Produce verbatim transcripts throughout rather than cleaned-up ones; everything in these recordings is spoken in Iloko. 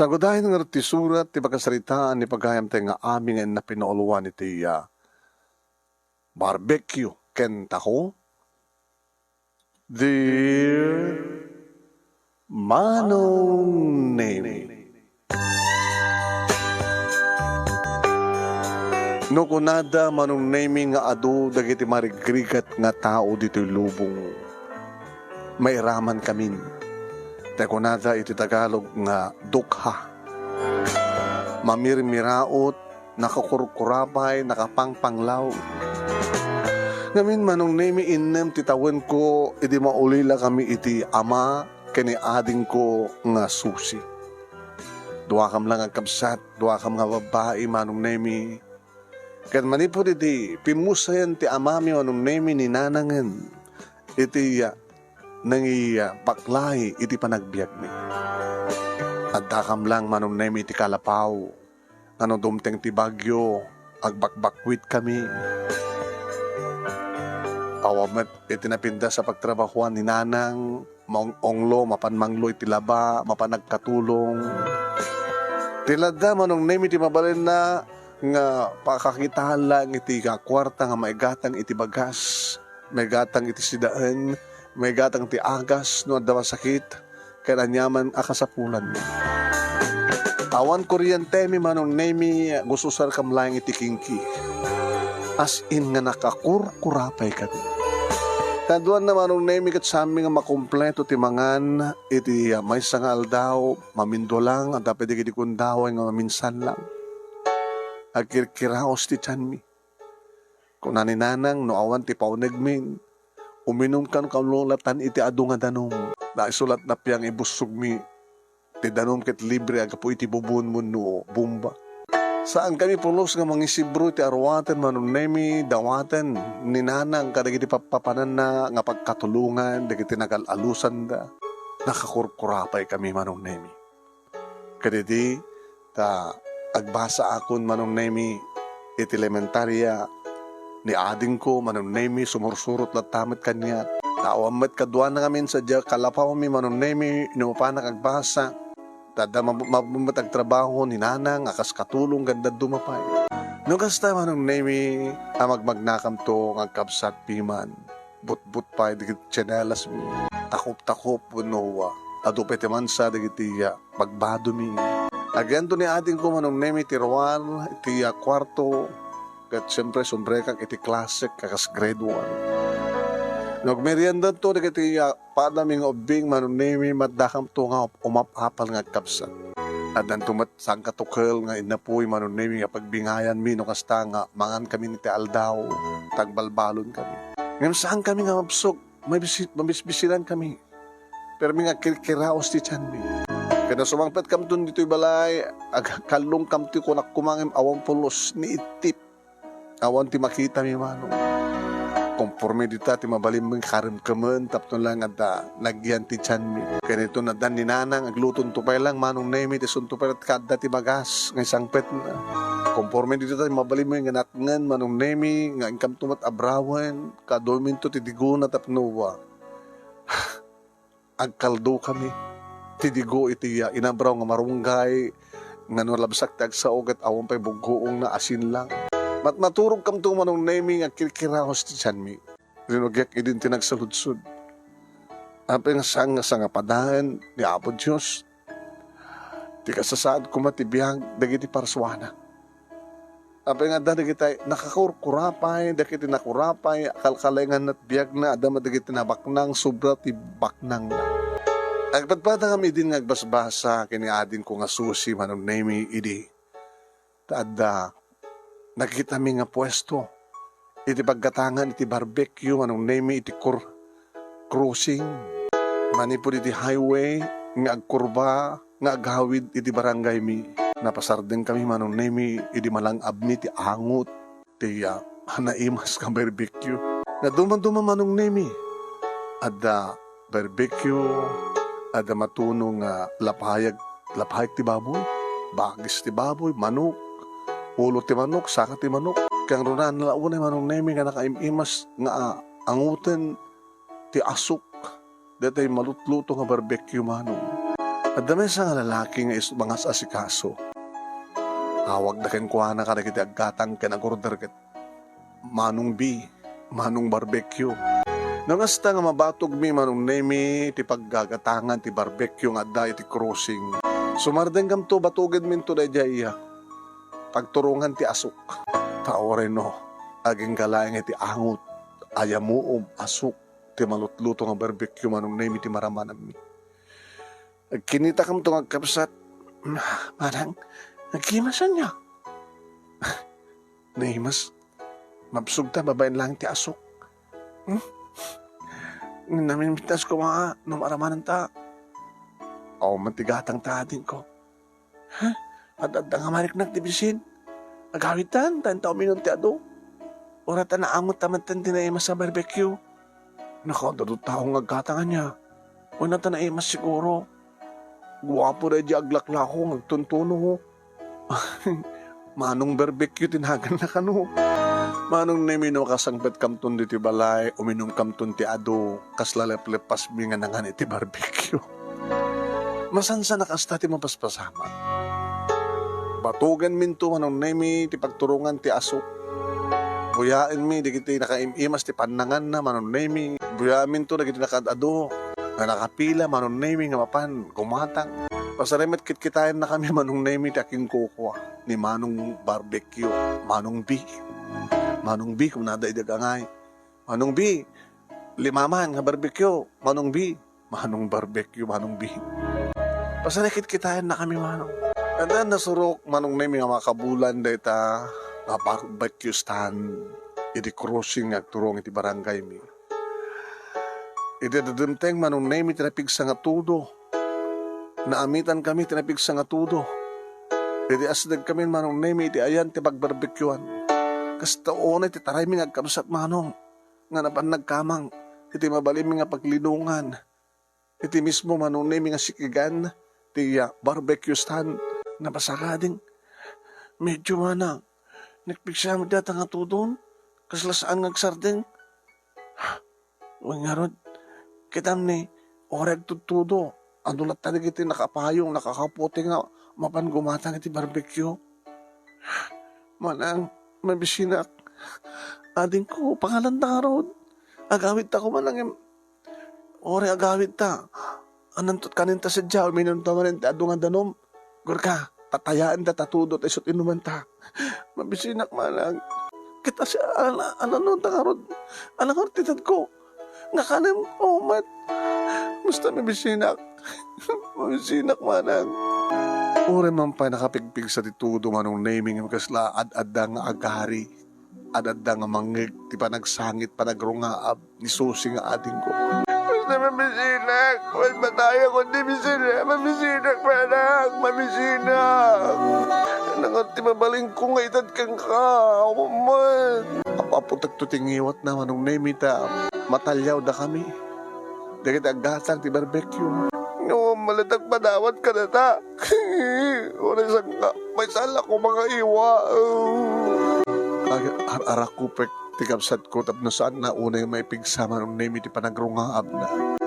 Sagudayen ngarud ti surat ti pakasaritaan ni pagayamtay nga amin nga inna pinauluan iti, ah, barbecue ken taco. Dear Manong Nemi. No kunada, Manong Nemi, nga adu dagiti marigrigat nga tao ditoy lubong, mairamankamin. Ta kunada iti Tagalog nga dukha. Mamirmiraot, nakakurkurapay, nakapangpanglaw. Ngamin, Manong Nemi, innem ti tawenko idi maulilakami iti ama ken ni adingko nga Susi. Duakam la nga agkabsat, duakam nga babbai, Manong Nemi. Ket manipud iti pimmusayan ti amami, Manong Nemi, ni nanangen iti, ah, nangibaklay iti panagbiagmi. Addakam lang, Manong Nemi, iti kalapaw nga no dumteng ti bagyo, agbakbakwitkami. Awan met iti napintas a pagtrabahoan ni nanang, maong-onglo, mapan manglo iti laba, mapan agkatulong. Ti ladda, Manong Nemi, ti mabalinna nga pakakita lang iti kuarta nga maigatang iti bagas, maigatang iti sidaen, maigatang ti agas no adda masakit, ken aniaman a kasapulan. Awan kuryentemi, Manong Nemi, gususarkam laeng iti kingki. As in nga nakakurkurapay kami. Kaduanna, Manong Nemi, ket saanmi nga makumpleto ti mangan iti, ah, maysa nga aldaw, mamindua lang, adda pay dagiti gundaway nga maminsan lang. Agkirkiraos ti tianmi. Kuna ni nanang, no awan ti paunegmi, uminumkan kano latan iti adu nga danum. Naisulat na piang ibussogmi ti danum ket libre a gapu iti bubon wenno bomba. Saankami pulos nga mangisibro iti aruaten, Manong Nemi, dawaten ni nanang kadagiti pappapananna nga pagkatulongan dagiti nagal-alusanda. Nakakurkurapaykami, Manong Nemi. Kadidi, ta agbasaakon, Manong Nemi, iti elementaria ni adingko, Manong Nemi, sumursurot latta met kaniak. Ta awan met kaduana ngamin sadiay kalapawmi, Manong Nemi, no mapanak agbasa. Ta adda mab-, mab-, met agtrabaho ni nanang a kas katulong ken dadduma pay. No kasta, Manong Nemi, a magmagnakamto nga agkabsat piman, butbut pay dagiti tsinelasmi, takop-takop wenno adu pay ti mansa dagiti, ah, bagbadomi. Agyanto ni adingko, Manong Nemi, ti ruar iti, ah, kuarto, ket siempre, sumbrekak iti klasek a kas grade one. No agmeriendato dagiti, ah, padami nga ubbing, Manong Nemi, maddakamto nga umap-apal nga agkabsat. Addanto met sangkatukel nga innapuy, Manong Nemi, nga pagbingayanmi no kasta nga mangankami iti aldaw, ta agbalbalonkami. Ngem saankami nga mabsog, mabisi-, mabisbisinankami. Permi nga agkirkiraos ti tianmi. Ket no sumangpetkamton ditoy balay, agkallongkamto kunak koma ngem awan pulos ni ittip. Awan ti makitami, Manong. Konforme dita ti mabalinmi karemkemen tapno lang adda nagyan ti tianmi. Ken ito, naddan ni Nanang, aglutonto pay lang, Manong Nemi, ti isunto pay ket adda ti bagas nga isangpetna. Konforme dita ti mabalinmi nga natngen, Manong Nemi, nga inkamto met abrawen, kaduminto ti digona tapno, ah, agkaldokami ti digo iti, ah, inabraw nga marunggay, nga no labsak ti agsao ket awan pay buggoongna, asin lang. Matmaturogkamto, Manong Nemi, nga agkirkiraos ti tianmi. Rinugiak idin ti nagsaludsod. Apay nga saan nga sangapadaen ni Apo Dios ti kasasaad koma ti biag dagiti parsuana. Apay nga adda dagiti nakakurkurapay, dagiti nakurapay, kalkalenganna ti biagna, adda met dagiti nabaknang sobra ti baknangna. Agpadpada ngem idin nga agbasbasa ken ni adingko nga Susi, Manong Nemi, idi ta adda nakitami nga puesto iti paggatangan iti barbecue, Manong Nemi, iti kur-, crossing. Manipud iti highway nga agkurba nga agawid iti barangaymi. Napasardengkami, Manong Nemi, idi malang-abmi ti angot ti, ah, naimas nga barbecue. Nadumaduma, Manong Nemi. Adda barbecue, adda matuno nga lapayag, lapayag ti baboy, bagis ti baboy, manok, ulo ti manok, saka ti manok. Ken runa, nalauna, Manong Nemi, nga nakaim-imas nga, ah, angoten ti asuk. Daytoy malutluto nga barbecue, Manong. Adda maysa nga lalaki nga isu mangas-asikaso. Awagda kenkuana kadagiti aggatang ken agurder ket Manong B, Manong Barbecue. No kasta nga mabatogmi, Manong Nemi, ti paggagatangan ti barbecue nga adda iti crossing, sumardengkamto, batugenminto daydiay iya. Pagturongan ti asuk. Ta uray no, agingga laeng iti angot, ayamuom, asuk, ti malutluto nga barbecue, Manong Nemi, ti maramananmi. Agkinitakam to nga agkabsat. Manang, nagkimasan niya. Naimas. Mabsog ta babaen lang ti asuk. Hmm? Naminmitas ko nga no maramanan ta. Awan man ti gatang ta, adingko. Ha? Ad-adda nga mariknak ti bisin. Agawidtan, ta inta uminum ti adu. Uray ta naamut ta met ti naimas a barbecue. Nakaadda tao nga aggatang ania. Wenno ta naimas siguro. Guapo daydiay aglaklako nga agtuntuno. Manong Barbecue ti naganna kano. Manong Nemi, no makasangpetkamton ditoy balay, uminumkamton ti adu, kasla leplepasmi nga nangan iti barbecue. Masansan a kasta ti mapaspasamak. Batugenminto, Manong Nemi, ti pagturongan ti asuk. Buyaenmi dagiti nakaim-imas ti pannanganna, Manong Nemi. Buyaenminto dagiti nakaad-adu nga nakapila, Manong Nemi, nga mapan gumatang. Pasarem met kitkitaennakami, Manong Nemi, ti akinkukua ni Manong Barbecue, Manong B. Manong B, kunada idi agangay. Manong B, limaman nga barbecue, Manong B. Manong Barbecue, Manong B. Pasarem kitkitaennakami, Manong. And then, nasurok, Manong Nemi, nga makabulan dayta nga barbecue stand idi crossing nga agturong iti barangaymi. Idi adda dimteng, Manong Nemi, ti napigsa nga tudo. Naamitankami ti napigsa nga tudo. Idi asdegkami, Manong Nemi, iti ayan ti pagbarbecuean. Kasta unay ti taraymi nga agkabsat, Manong, nga napan nagkamang iti mabalinmi nga paglinongan iti mismo, Manong Nemi, nga sikigan ti, ah, barbecue stand. Napasakading, medyo, Manang, nagpigsa met dayta nga tudon. Kasla saan nga agsardeng. Wen ngarud, kitam ni, uray agtudtudo, adu latta dagiti nakapayong, nakakaputi nga mapan gumatang iti barbecue. Manang, mabisinak. Adingko, pangalanta ngarud. Agawidta koma, Manang, em, uray agawidta. Ananto kaninta sadiay, uminumta manen ti adu nga danum. Gorka, tatayaen ta ta tudo ta isut' inumanta. Mabisinak, Manang. Ket asi, ala, ala no, ta ngarud. Ala ngarud ti tedko. Nga kanem, oh, met. Basta mabisinak. Mabisinak, Manang. Uray man pay nakapigpigsa ti tudo, Manong Nemi, ngem kasla ad-adda nga agari. Ad-adda nga mangngeg ti panagsangit, panagrungaab ni Susi nga adingko. Basta mabisinak, wen patayakon ti bisina, mabisinak, Manang, mabisinak. Nangan ti mabalinko nga ited kenka, awan met. Apaputekto ti ngiwatna, Manong Nemi, ta mataliawdakami dagiti aggatang ti barbecue. Awan met agpadawat kadata. Uray sangka, maysa la koma nga iwa. Ag-, ar-, arakupek ti kabsatko tapno saanna unay maipigsa, Manong Nemi, ti panagrungaabna.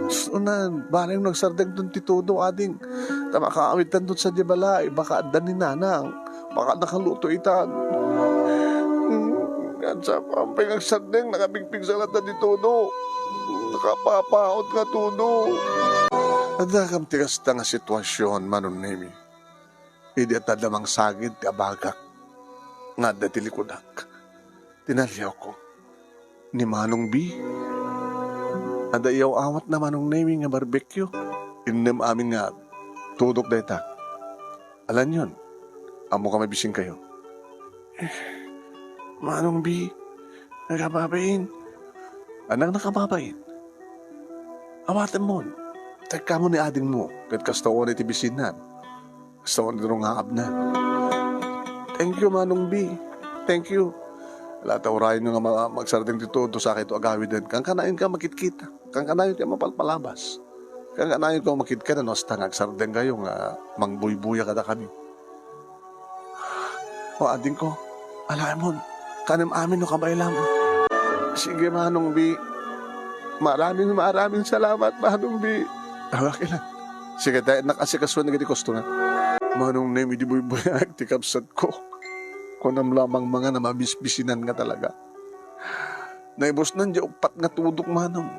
Sunan, bale no agsardengton ti tudo, ading, ta makaawidtanton sadiay balay, baka adda ni Nanang, baka nakaluto itan. Hmm, ket saan pay nga agsardeng, nakapigpigsa latta ti tudo. Nakapapaut nga tudo. Addakam ti kasta nga situasion, Manong Nemi. Idi adda mangsagid ti abagak nga adda ti likudak, tinaliawko ni Manong B. Adda iyaw-awatna, Manong Nemi, nga barbecue. Innem amin nga tudok dayta. Alanyon, ammok a mabisinkayo. Eh, Manong B, nakababain. Anak, nakababain. Awatenmon. Tekkamon ni adingmo, ket kasta unay ti bisinnan. Kasta unay ti rungaabna. Thank you, Manong B. Thank you. Ala, ta urayonyo nga ma-, magsardeng ti tudo, sakayto agawiden. Kankanayon ka makitkita. Kankanayon ti mapalpalabas. Kankanayon ko makitkita no kasta nga agsardengkayo nga mangbuybuya kadakami. O, adingko, alaemon, kanem amin no kabaelam. Sige, Manong B. Maraming, maraming salamat, Manong B. Awa kailan. Sige, ta, nakaasikaso na dagiti customer. Manong Nemi, idi buybuyaak ti kabsatko. Kunam lamang manga na mabisbisinan nga talaga. Naibusnan diay uppat nga tudok, manong.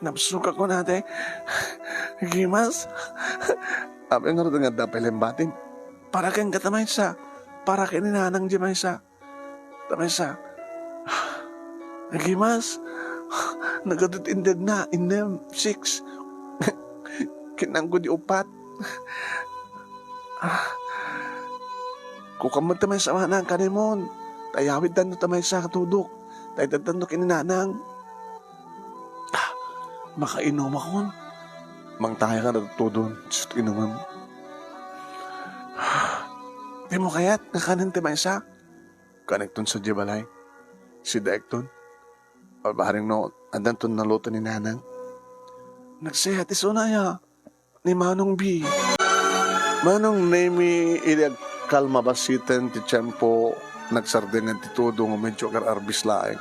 Napsukak ko nate. Gimas. Apay ngarud nga adda pay lembatim? Para kenka ta maysa. Para ken ni nanang diay maysa. Ta maysa. Agimas. Nagadu't indagna. Innem. Six. Kinangko diay uppat. Ah. Kukam met ta maysa, manang, kanimon. Ta iyawidtanto ta maysa nga tudok. Ta itedtanto ken ni nanang. Ah, makainumakon. Mangtaya ka na tudon. Diyos, inumem. Dimo kayat nga kanen ti maysa? Kanekton sadiay balay. Sidaekton. Pabaring no, addanton naluto ni nanang. Nagsayat isuna ya. Ni Manong B. Manong Nemi, idi agkalma bassiten ti tiempo, nagsardenged ti tudo nga medyo agar-arbis laeng.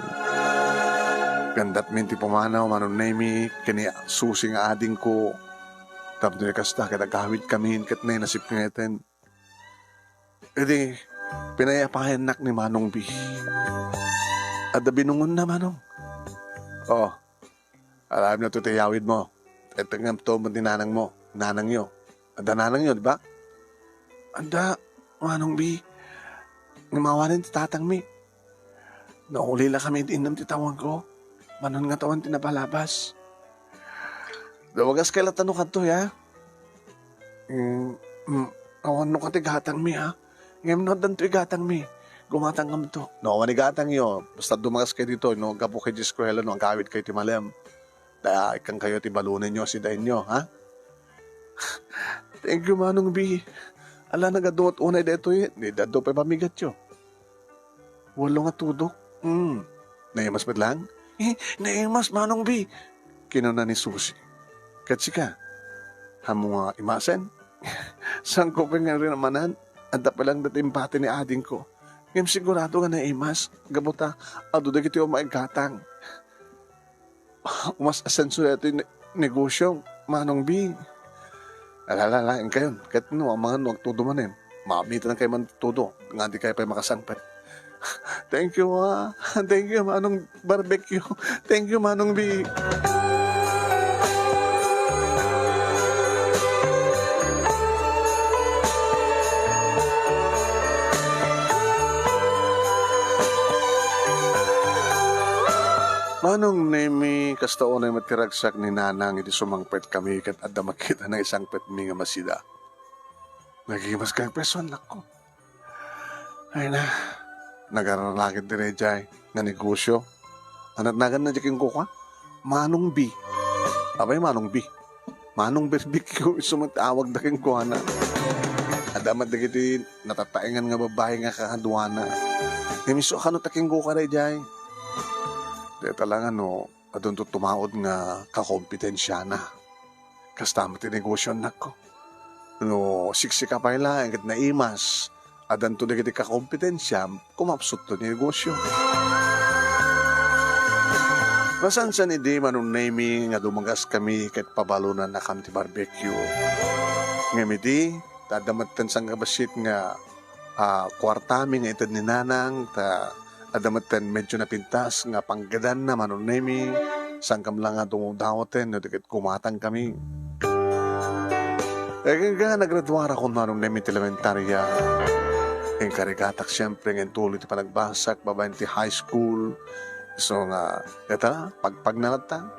Gandatmin ti pumanaw, Manong Nemi, ken ni Susi nga adingko. Tapno kasta, ket agawidkamin, ket nainasipngeten. Idi, pinayapayannak ni Manong B. Adda binungonna, Manong. Oh, aramidna ti iyawidmo. Itengngem to met ni nanangmo, nanangyo. Adda nanangyo, di ba? Adda, Manong B. Ngem awanen ti tatangmi. Naulila kami iti innem ti tawangko. Manong, nga awan ti napalabas. Dumagaskay latta no kadto, ya? Mm, mm, awan no kati gatangmi, ha? Ngem no addanto igatangmi, gumatangkamto. No, awan igatangyo, basta dumagaskay ditoy, no, gapu kay eskuela, no, agawidkayo ti malem. Ta ikkankayo ti balonenyo, sidaenyo, ha? Thank you, Manong B. Ala, nagaduat unay daytoy, ni daddo pay pamigatyo. Walo nga tudok. Hmm. Naimas met lang? Eh, naimas, Manong B. Kinuna ni Susi. Ket sika, ammom nga imasen? Sangko pay nga rinamanan, adda pay lang dayta impati ni adingko. Ngem sigurado nga naimas, gapu ta, adu dagiti umay gatang. Umas-asenso daytoy ne-, negosio, Manong B. Ala, ala, ala, inkayon. Ket no, amangan no agtudo manen. Maamitankayo man tudo, nga dikay pay makasangpet. Thank you, ah. Thank you, Manong Barbecue. Thank you, Manong B. Manong Nemi, kasta unay met ti ragsak ni Nanang idi sumangpet kami ket adda makita nga isangpetmi nga masida. Nagimas kang preso, anakko. Ay na, nagaralakit daydiay nga negosio. Anat nagan na di kenkuana? Manong B. Apay Manong B? Manong Barbecue, isu met awagda kenkuana. Adda met dagiti natataengan nga babbai nga kakaduana. Ngem isu a kano ta kenkuana daydiay? Dayta lang no, adunto tumaud nga kakompetensiana. Kasta met ti negosio, anakko. No, siksika pay laeng ket naimas, addanto dagiti kakompetensiam, kumapsutto ti negosio. Nasansan idi, Manong Nemi, nga dumagas kami ket pabalonannakam ti barbecue. Ngem idi, ta adda metten sangkabassit nga, ah, kuartami nga ited ni Nanang, ta adda metten medyo napintas nga panggedanna, Manong Nemi, sangkam la nga dumawdawaten no di ket kumatangkami. Agingga nagraduarakon, Manong Nemi, ti elementaria. Inkarigatak siempre nga intuloy ti panagbasak babaen ti high school. So nga, dayta, pagpagna latta.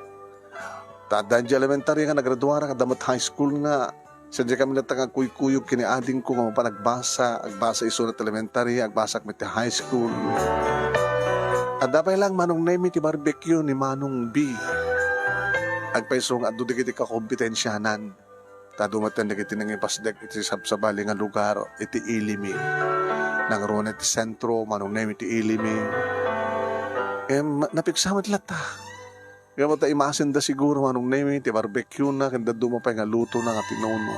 Ta addan di elementaria nga nagraduarak, adda met high school nga. Sadiay kami latta nga agkuykuyog ken ni adingko nga mapan agbasa, agbasa isuna ti elementary, agbasak met ti high school. Adda pay lang Manong Nemi ti barbecue ni Manong B. Agpayso nga adu dagiti kakompetensianan. Ta adu met dagiti nangipasdek iti sabsabali nga lugar iti Ilimi. Nangruna iti sentro, Manong Nemi ti Ilimi. Em, napigsa met latta. Kaya ta imasenda siguro, Manong Nemi, ti barbecue na, ken dadduma pay nga luto na nga tinuno.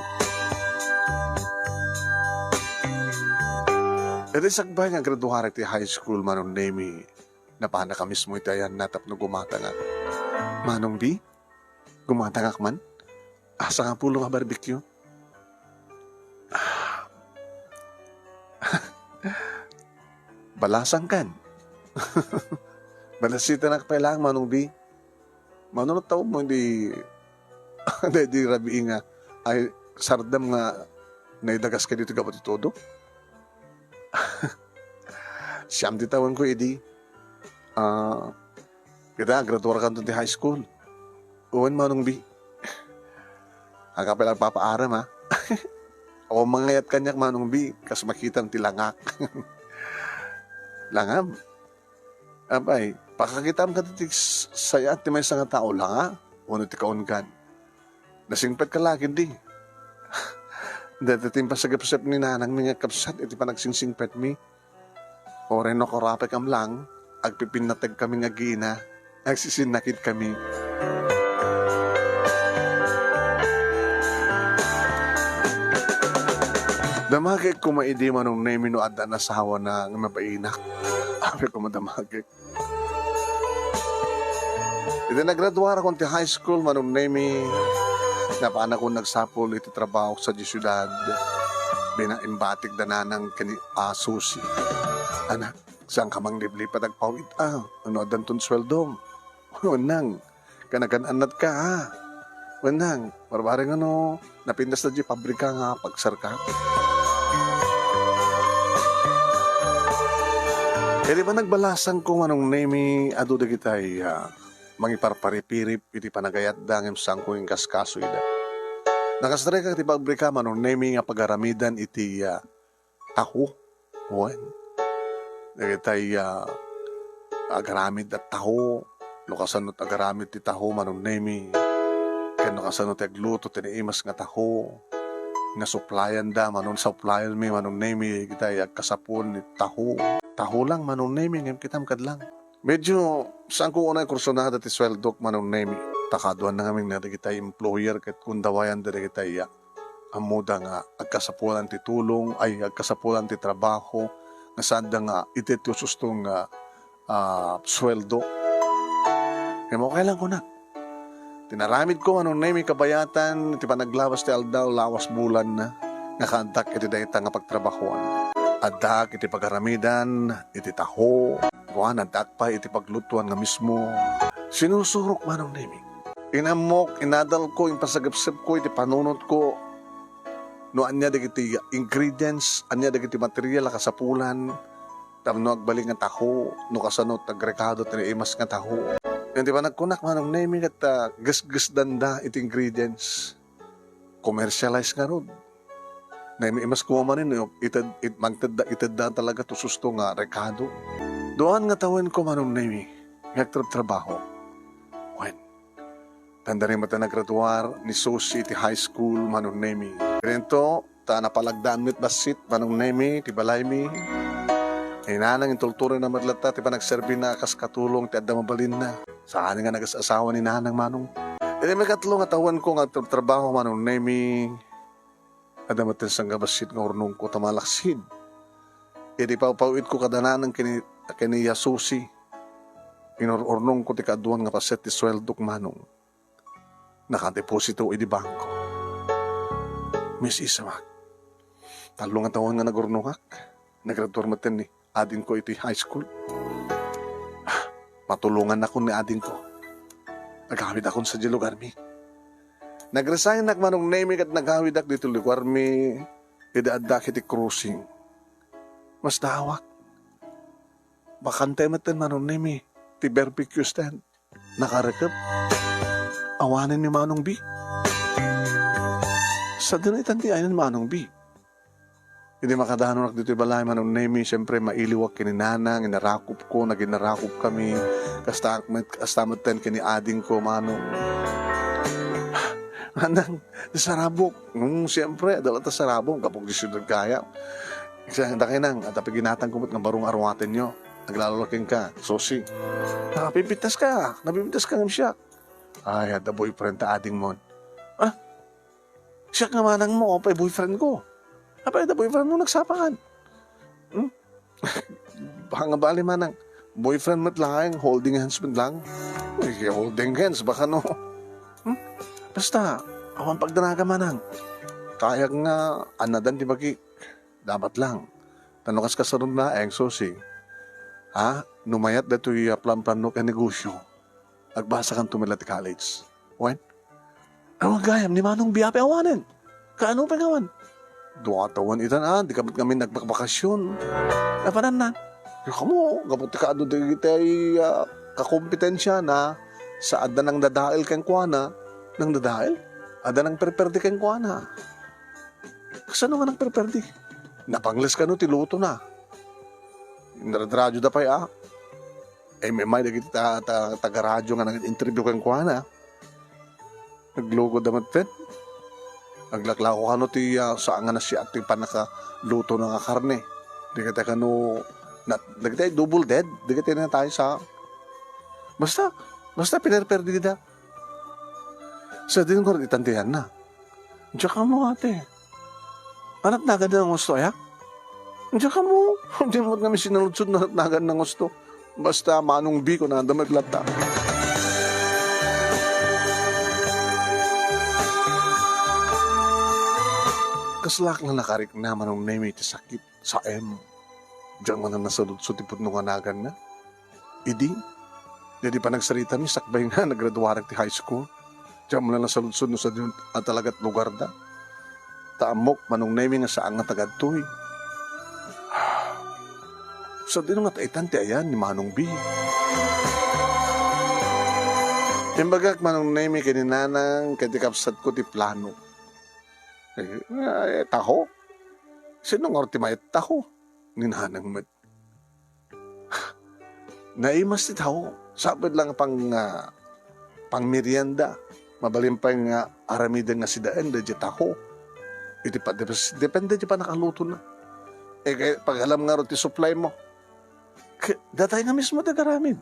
Iti sakbay nga graduarak ti high school, Manong Nemi, napanak a mismo iti ayanna tapno gumatangak. Manong B, gumatangak man? Ah, sangapulo nga barbecue? Ah. Balasang kan. Balasitanak pay lang, Manong B. Mano no tawag mo, di, di, di rabii nga, ay, sardam nga naidagas ka dito gapu ti todo? Siam ti tawen ko idi. Ah, kita, graduar kanto ti high school. Wen, Manong B. Agka pay lang papaaram, ha? O, mangayat kaniak, Manong B, kas makitam ti langak. Langam. Apay, pakakitam kadi ti s-, sayaat ti maysa nga tao, langa, wenno ti kaunkan. Nasingpet ka la ketdi. Dayta ti impasagepsep ni nanangmi nga kabsat iti panagsingsingpetmi. Uray no karapekam lang, agpipinnategkami nga agina, agsisinnakidkami. Damagek koma idi, Manong Nemi, no adda asawana nga mabainak. Apay koma damagek. Iti nagraduarakon ti high school, Manong Nemi, napanakon nagsapul iti trabaho sadiay siudad. Binaimbatik da nanang ken ni Susi. Anak, saanka mangliplipad agpawid a, no addanton sueldom? Wenno, kanagan-annadka a. Wenno, barbareng no napintas daydiay pabrika nga pagsarka. Iti panagbalasangko, Manong Nemi, adu dagitay, ah, mangiparparipirip iti panagayatda ngem saanko nga inkaskaso ida. Nakastrike iti pabrika, Manong Nemi, nga pagaramidan iti, ah, taho. Wen. Dagitay, ah, agaramid a taho. No kasano ti agaramid ti taho, Manong Nemi. Ken no kasano ti agluto ti naimas nga taho. Nga supplienda, Manong, suppliermi, Manong Nemi, dagitay agkasapuan ti taho. Taho lang, Manong Nemi, ngem kitam kad lang. Medyo saanko unay kursunada ti sueldok, Manong Nemi. Ta kaduana ngamin nga dagitay employer ket kundawayanda dagitay, ah, ammoda nga agkasapulan ti tulong, ay, agkasapulan ti trabaho, nga saanda nga ited ti ususto nga, ah, sueldo. Ngem okay lang kunak. Ti naramidko, Manong Nemi, kabayatan, iti panaglabas ti aldaw, lawas bulanna, nga kaaddak iti dayta nga pagtrabahoan. Addak iti pagaramidan, iti taho, kuan, addak pay iti paglutoan nga mismo. Sinusurok, Manong Nemi. Inammok, inadalko, impasagepsepko iti panunotko no ania dagiti ingredients, ania dagiti material a kasapulan tapno agbalin nga taho, no kasano ti agrekado ti naimas nga taho. Ngem ti panagkunak, Manong Nemi, ket, ah, gesgesdanda iti ingredients. Commercialize ngarud. Naimas koma manen, no, ited-, it-, mangtedda, itedda talaga ti ususto nga rekado. Duaan nga tawenko, Manong Nemi, nga agtrabtrabaho. Wen, dandani met a nagraduar ni Susi iti high school, Manong Nemi. Ken dayta, ta napalagdaan met bassit, Manong Nemi, ti balaymi. Ni Nanang, intultuloyna met latta ti panagserbina a kas katulong ti adda mabalinna. Saan nga nagas-asawa ni Nanang, Manong. Iti maikatlo nga tawenko nga agtrabtrabaho, Manong Nemi, adda met ti sangga bassit nga urnongko ta malaksid. Iti pawpawitko kada Nanang ken ni, ken ni Susi, inur-urnongko ti kaaduan nga paset ti sueldok, Manong. Nakadeposito idi bangko. Miss Isabag, tallo nga tawen nga nagurnongak. Nagraduar met ni adingko iti high school. Ah, matulongannakon ni adingko. Agawidakon sadiay lugarmi. Nagresignak, Manong Nemi, ket nagawidak ditoy lugarmi idi addak iti crossing. Masdaawak. Bakante metten, Manong Nemi, ti barbecue stand. Nakarekep. Awanen ni Manong B. Sadino itan ti ayan ni Manong B? Idi makadanonak ditoy balay, Manong Nemi, siyempre, mailiwak ken ni Nanang, inarakopko, naginarakopkami. Kasta met, kasta metten ken ni adingko, Manong. Nanang, sarabok. Hmm, siyempre, adda latta sarabok, gapu iti siudad gayam. Kasi, dakay nang, adda pay ginatangko met nga baro nga aruatenyo. Aglalo la kenka, Susi. Napipintaska, napipintaska ngem siak. Ay, adda boyfriend ta adingmon. Ah? Siak nga manangmo, apay boyfriendko. Apay adda boyfriendmo, nagsapakan. Hmm? Baka nga bali, Manang. Boyfriend met laeng, holding hands met lang. Ay, holding hands, baka no. Hmm? Basta, Awan pagdanagan, manang. Kayak nga, anadan ti bagik. Dapat lang. Ta no kas-, kasano laeng, Susi. Ha? No mayat datoy a plan-plano ken negosyo, agbasakanto met la ti college. Wen? Awan gayam ni Manong Biapi awanen. Kaano pay nga awan? Dua tawen itan, ah, di ka met ngamin nagbakbakasyon. Apanan na? Kamo, gapu ti kaadu dagiti, ah, kakompetensiana, sa adda nangdadael kenkuana, nangdadael? Adda nangperperdi kenkuana. Kasano nga nangperperdi? Napangles kano ti lutona. Inradradioda pay, ah. Ay, may, may dagiti ta-, ta-, taga-radyo nga nag-interview kenkuana. Naglugod da met ket. Naglaklako kano ti, ah, saan nga nasiak ti pannakaluto nga karne. Dagiti kano, na, dagiti double dead, dagiti na tayo sa, basta, basta pinerperdida. Sa din ko iti tantian na. Diyak mo, ate. Anak nagan na gusto, ya? Diyak mo. Di mo kami sinaludsod na anak nagan na gusto. Basta Manong B ko na damag lata. Kaslak na nakarikna Manong Nemi ti sakit sa M. Diyan man ang nasaludsod ti pudno nga nagan na. Idi, daydi panagsaritami sakbay nga nagraduarek ti high school. Diyan man lang nasaludsod no sadino a talagat lugarda. Ta ammok, Manong Nemi, nga saan nga tagadtoy. Sadino nga taitan ti ayan ni Manong B? Imbagak, Manong Nemi, ken ni Nanang, ken ti kabsatko ti plano. Eh, eh, taho? Sino nga ti mayat taho? Ni Nanang met. Naimas ti tao. Sapay lang pang, ah, pangmerienda. Mabalin pay nga aramiden nga sidaen daydiay taho. Iti pa-, depes-, depende ti pannakalutona. Eh, kay pag-alam ngarud ti supply mo, ke-, datay nga mismo ti agaramid.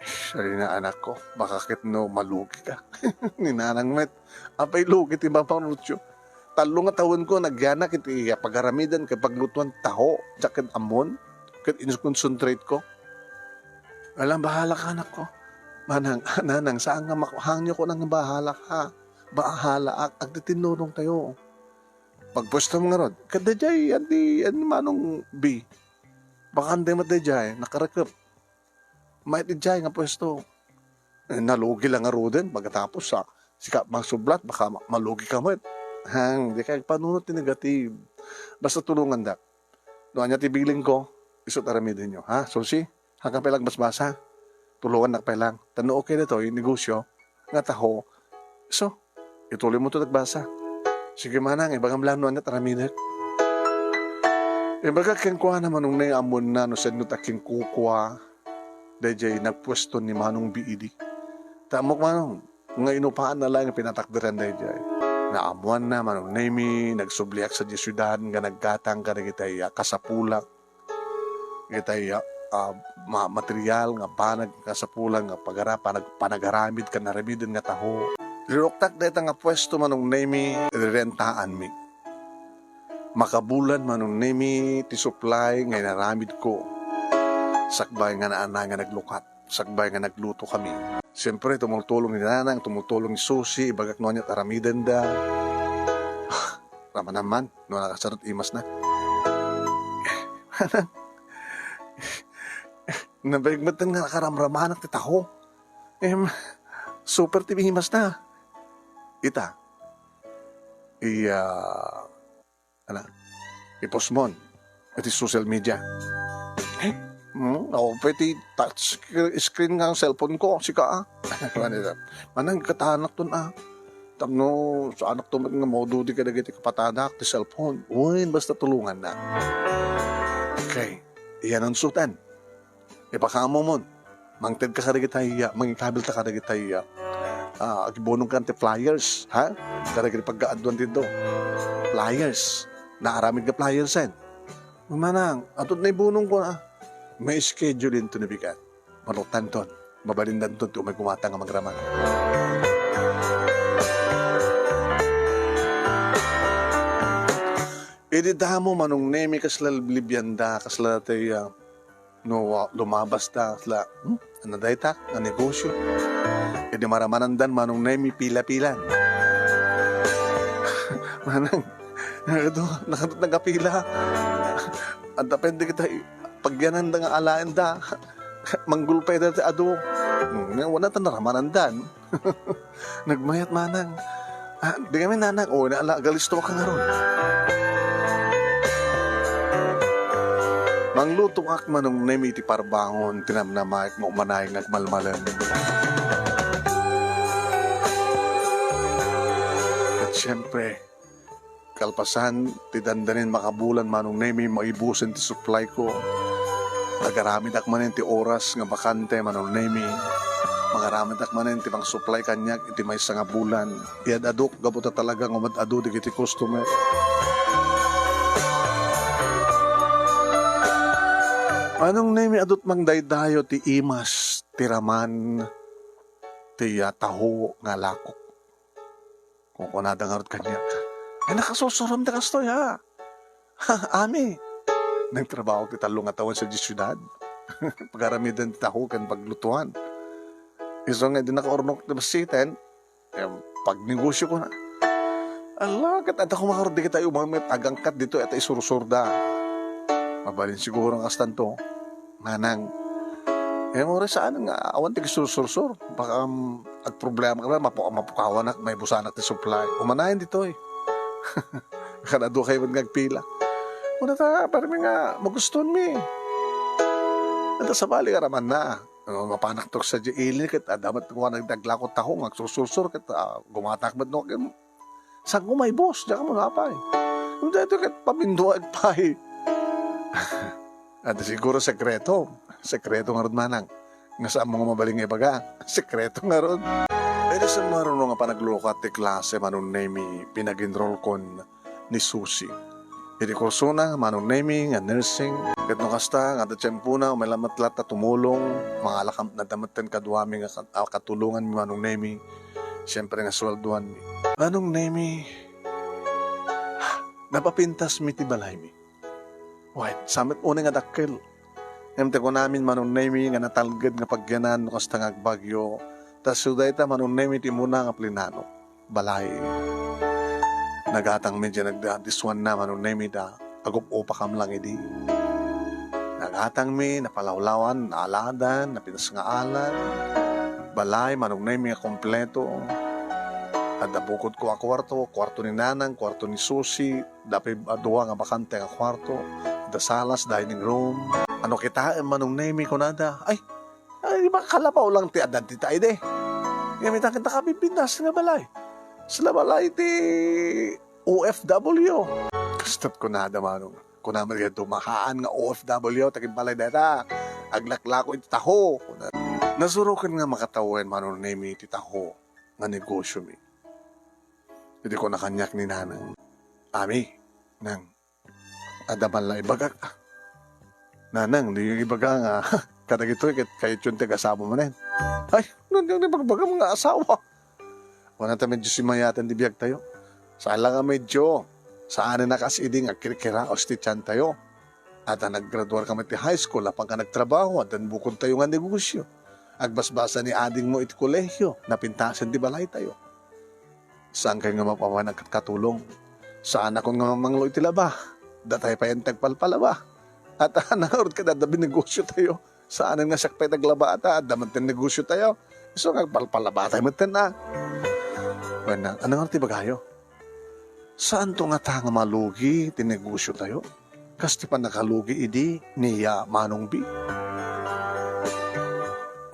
Sorry na, anak ko. Baka ket no malugi ka. Ni Nanang met. Apay lugi ti Papa Rocio. Tallo nga tawenko nagyanak iti pagaramiden ken paglutuan taho, diak ket ammon, ket ins-concentrate ko. Alam, bahala ka, anak ko. Manang, nanang, saan nga mak-, hangyo ko nang bahala ka. Bahala ak, agtitinnurong tayo. Pagpwesto mo ngarud, ket daydiay, andi, andi Manong B. Bakante met daydiay, nakarekep. Mayat idiay nga pwesto. Eh, nalugi lang ngaruden, pagkatapos, ah, sika mangsublat, baka ma-, malugi ka met. Hang, di ka agpanunot ti negative. Basta tulungandak. No ania ti bilin ko, isu ti aramidenyo, ha? Susi, hangka pay lang basbasa. Tulungannak pay lang. Ta no okay datoy, negosyo, nga taho. So, ituloy mo to nagbasa. Sige, manang, ibagam lang no ania ti aramidek. Ibaga kenkuana, Manong Neng, ammonna no saan no ti akinkukua daydiay nagpuesto ni Manong B E D. Ta ammok, Manong, nga inupaanna laeng nga pinatakderan daydiay. Naammoanna, Manong Nemi, nagsubliak sadiay siudad nga naggatang kadagitay a kasapulak, itay, ah, ah, ma-, material nga banag nga kasapulan nga pagara-, panag-, panagaramid ken aramiden nga taho. Riruktak dayta nga puesto, Manong Nemi, rirentaanmi. Makabulan, Manong Nemi, ti supply nga inaramidko. Sakbay nga naanay nga naglukat, sakbay nga nagluto kami. Siyempre, tumultulong ni Nanang, tumultulong ni Susi, ibagak no aniat aramidenda. Ramanan man, no nakasarot imas na. Nabaigmatan nga nakaramramanak ti taho. Em, super ti imas na. Ita. Iya, ala, ipos mon iti social media. Eh, hmm, ako pa iti touch screen nga ang cellphone ko, sika, ah. Manang katanak ton, ah. Tapno saanak to met nga maududi kadagiti kapatadak ti cellphone. Wen, basta tulunganna. Okay. Iyan ang sutan. Ipakaammo mon. Mangted ka kadagitay, ah, mangikabil ta kadagitay, ah, ah, agibunong ka ti flyers, ha? Kadagiti pagkaaduan dito. Flyers. Naaramid nga flyers, eh. Manang, atot na ibunong ko na. May schedule into ni bigat. Malutanton, mabalindanton ti umay kumata nga magraman. Idi damo, Manong Nemi, kasla liblibianda, kasla tay, ah, no, ah, lumabas ta, kasla, hmm? Ano dayta? Nga negosyo? Idi maramanandan, Manong Nemi, pila-pilan. Manang, adu, nakadut nagapila. Adda pay dagita i-, pagyananda nga alaenda. Manggulpayda ti adu. Hmm, nga wala ta naramanandan. Nagmayat manang. Ah, di kami nanang. O, naala, agalisto ka ngarud. Mangluto ak, Manong Nemi, iti parbangon, tinamnamaek nga umanay nga agmalmalem. Ket siempre, kalpasan ti dandanin makabulan, Manong Nemi, maibusen ti supply ko. Agaramedak manen ti oras nga bakante, Manong Nemi. Mangaramedak manen ti pangsupply kaniak iti maysa nga bulan. Iad-adok gapu ta talaga nga umad-adu dagiti customer. Manong Nemi, adut mangdaydayo ti imas, ti raman, ti, ah, taho nga alakok. Kunkunada ngarud kaniak, "Ay, nakasursurom ti kastoy, ha? Ami, nagtrabaho ti tallo nga tawen sadiay siudad. Pagaramiden ti taho ken paglutuan. Isu nga idi nakaurnok ti bassiten, em, pagnegosio ko na." Ala, ket adda koma ngarud dagita umay met agangkat ditoy a ta isursurda. Mabalin siguro nga kastanto. Manang, eh, uray saan nga awan ti agsursursur. Baka, um, agproblema ka, mapu-, mapukawanak, maibusanak ti supply. Umanayen ditoy. Kada dua kayo nga agpila. Una ta, parang nga, magustuhan mi. Anta sabali ka raman na. Oh, mapanak to sa di ili ket, ah, damat ko nagdaglako taho nga agsursursur ket, ah, gumatak met no, Saan ko maibus? Diak ammo apay. Daytoy ket paminduaek pay. Adda siguro sekreto. Sekreto ngarud, manang. Nga saanmo nga mabalin nga ibaga. Sekreto ngarud. Iti summaruno nga panaglukat ti klase, Manong Nemi, pinag-enrollkon ni Susie iti kursona, Manong Nemi, nga nursing. Ket no kasta, nga adda tiempona, umay lamet latta tumulong, mangalakamnada metten kaduami nga kat-, a katulonganmi, Manong Nemi. Siempre nga sueldoanmi. Manong Nemi, napapintasmi ti balaymi. Wen, sa met unay nga dakkel. Ngem ti kunamin, Manong Nemi, nga natalged nga pagyanan no kasta nga agbagyo, ta isu dayta, Manong Nemi, ti umuna nga plinano. Balay. Nagatangmi diay nagdaan ti suanna, Manong Nemi, ta agup-upakam lang idi. Nagatangmi, napalawlawan, naaladan, napinasngaalan. Balay, Manong Nemi, nga kompleto. Adda bukodko a kuarto, kuarto ni Nanang, kuarto ni Susi, adda pay a dua nga bakante nga kuarto. Adda salas, dining room. Ano kitaem, Manong Nemi, kunada? Ay, ay, makalapaw lang ti adda dita idi. Ngem ita ket nakabibbinnas nga balay. Sila balay ti O F W. Kastat kunada, Manong. Kuna met ket dumahaan nga O F W ti agbalay dayta. Aglaklako iti taho. Kuna, nasuroken nga makatawen, Manong Nemi, ti taho nga negosiomi. Idi kuna kaniak ni Nanang, "Ami, Nang, adda man la ibagak." "Nanang, diyo ibaga nga kadagitoy ket kayatyon ti agasawam manen." "Ay, no, diak ibagbagam nga asawa." Kuna ta, medyo simayaten ti biagtayo. Saan la nga medyo, saanen a kas idi nga agkirkiraos ti tiantayo. Adda naggraduar kami ti high school, apan ka nagtrabaho, addan bukodtayo nga negosyo. Agbasbasa ni adingmo iti kolehio, napintasen ti balaytayo. Saan kayo nga mapawan agkatulong? Saanakon nga mamanglo iti laba. Datay pay ti agpalpalaba. At ngarud kada adda binegosyo tayo. Saanen nga siak pay ti aglaba ta, adda met ti negosyo tayo. Isu nga agpalpalaba tayo met ten, a. Wen, ano nga ti bagayo? Saanto ngata nga malugi ti negosyo tayo? Kas ti pannakalugi idi ni, ah, Manong B.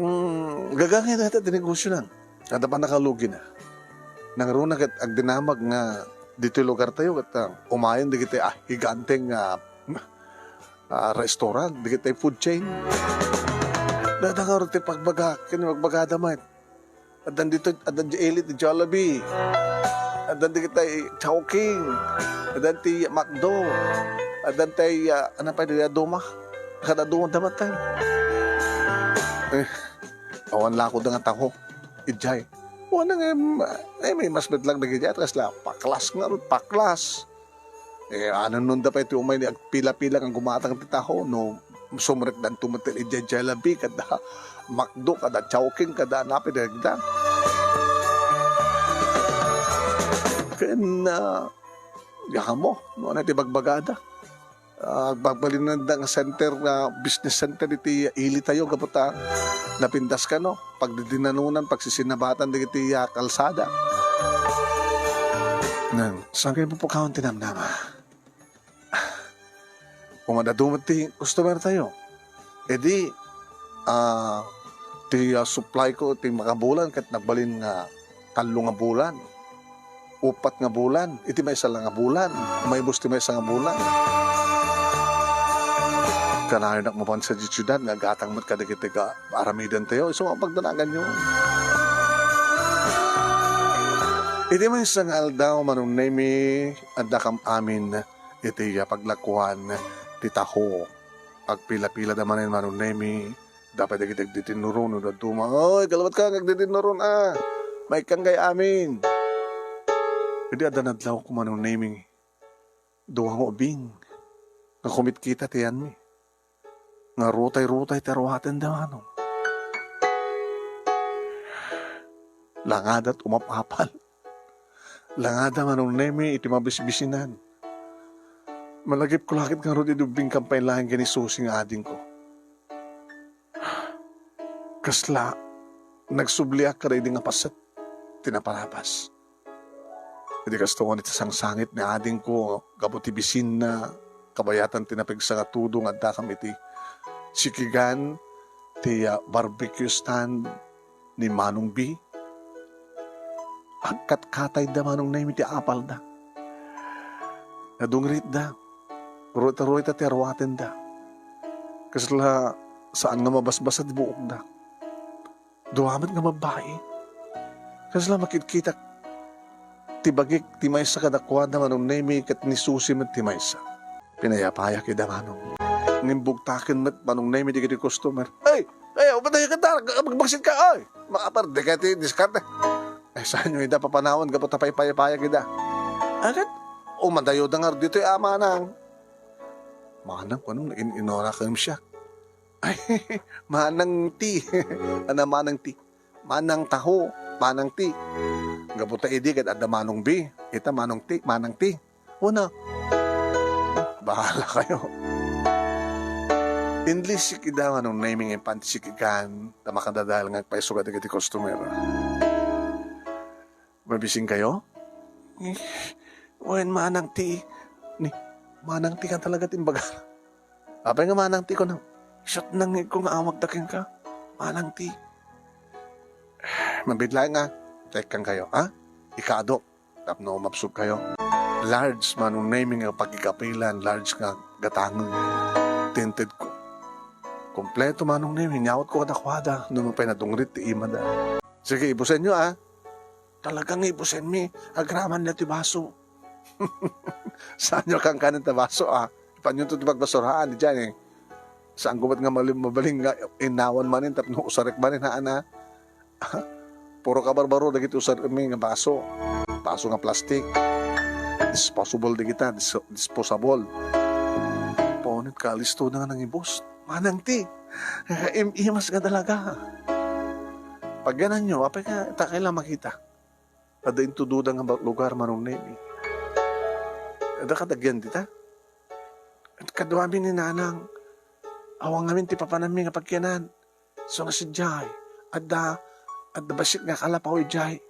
Mm, gagangay dayta ti negosyo na. Adda pannakalugi na. Nangruna ket agdinamag nga ditoy lugar tayo ket, ah, umayen dagiti, ah, higante nga, ah, restaurant, dagiti food chain. Dada nga ti pagbagak, ken pagbagada met. Addan ditoy, addan di ili ti Jollibee. Addan dagiti Chowking. Addan ti McDo. Addan ti, ah, ano pay, di Duma. Kada Duma damat tayo. Eh, awan lako da nga taho. Ijay. Wala nga, em, eh, may mas bitlang dagiti, at least la, paklas nga, paklas. Eh, anononda pay ti umay ni agpila-pila nga gumatang ti taho, no, sumrekdanto met ti idiay Jollibee, kada McDo, kada Chowking, kada napay dagda. Ken, ah, Diak ammo no ania ti bagbagada. Ah, agbalbalinanda nga center, nga business center iti ilitayo gapu ta napintas kano, pagdidinanonan, pagsisinabatan dagiti, ah, kalsada. Ngem, saan kayo pupukawan ti namnama? Kung madadu met ti customer tayo, idi, ah, ti, ah, supply ko ti makabulan ket nagbalin nga tallo nga bulan, upat nga bulan, iti maysa la nga bulan, maibus ti maysa nga bulan. Kanayonak mapan sa siudad nga agatang met kadagiti ka-, aramidentayo, isu nga pagdanaganyo. Iti maysa nga aldaw, Manong Nemi, addakam amin iti, ah, paglakuan ti taho. Agpila-pila da manen, Manong Nemi, dapay dagiti agdidinnuro no dadduma. Oy, kalawat ka nga agdidinnuro, a. Maikkan kay amin. Idi adda nadlaw ko, Manong Nemi, dua nga ubing nga kumitkita ti yanmi. Nga rutay-rutay ti aruaten da, Manong. Langada umap-apal. Langada, Manong Nemi, iti mabisbisinan. Malagipko la ket ngarud idi ubbingkan pay laeng ken ni Susi nga adingko. Kasla, nagsubliak kadaydi nga paset ti napalabas. Idi kastoy iti sangsangit ni adingko gapu ti bisinna, kabayatan ti napigsa nga tudo nga addakam iti sikigan ti, ah, barbecue stand ni Manong B. Agkatkatayda, Manong Nemi, ti apalda. Nadungritda. Ruta-ruta ti aruatenda. Kasla saan nga mabasbasa ti buokda. Dua met nga babbai. Kasla makitkitak ti bagik ti maysa kadakuada, Manong Nemi, ket ni Susi met ti maysa. Pinayapayak ida, Manong. Ngem bugtaken met, Manong Nemi, dagiti customer. Ay! Ay, umatay ka da! Magbagsit ka, ay! Makapar, di ka ti diskarte. Ay, saan nyo ida papanawan gapu ta paypayapayak ida? Agat, umadayo da nga ditoy a manang. Manang, kunam, in-, inora kayam siya. Ay, manang ti. Ana manang ti? Manang taho, manang ti. Gapu ta idi ket adda Manong B, ita Manong ti, manang ti. Una, bahala kayo. Inlisik ida Manong Nemi nga impan ti sikigan, ta makadadael nga agpaisuga dagiti customer. Mabising kayo? Eh, wen, manang ti. Ni, manang ti ka talaga ti imbaga. Apay nga manang ti kunam? Siat nangngegko nga awagda kenka. Manang ti. Mabitlaeng nga. Tekkan kayo, ha? Ikado. Tapno mabsog kayo. Large, Manong Nemi, nga pagkikapilan, large nga gatangeng. Tinted ko. Kompleto, Manong Nemi, inyawat ko kadakuada, no mapay nadungrit ti imada. Sige, ibusen nyo, ah. Talagang ibusen mi, agraman na ti baso. Saan nyo kankanen ta baso, ah? Ipan nyo to ti pagbasuraan, di dyan, eh. Saan ko met nga malim-, mabaling nga inawan manen, tapno usarek manen, haan, ah. Puro kabarbaro dagiti usar mi nga baso. Baso nga plastik. Disposable dagita, dis-, disposable. Punit ka, listo na nga nangibus. Manang ti. Im-imas nga talaga. Pagyananyo, apay ka, ta kailan makita? Adda intududa nga ba-, lugar, Manong Nemi. Adda kadagyan dita? Kaduami ni Nanang. Awan ngamin ti papananmi nga pagyanan. So nga sadiay, adda, adda bassit nga kalapaw idiay.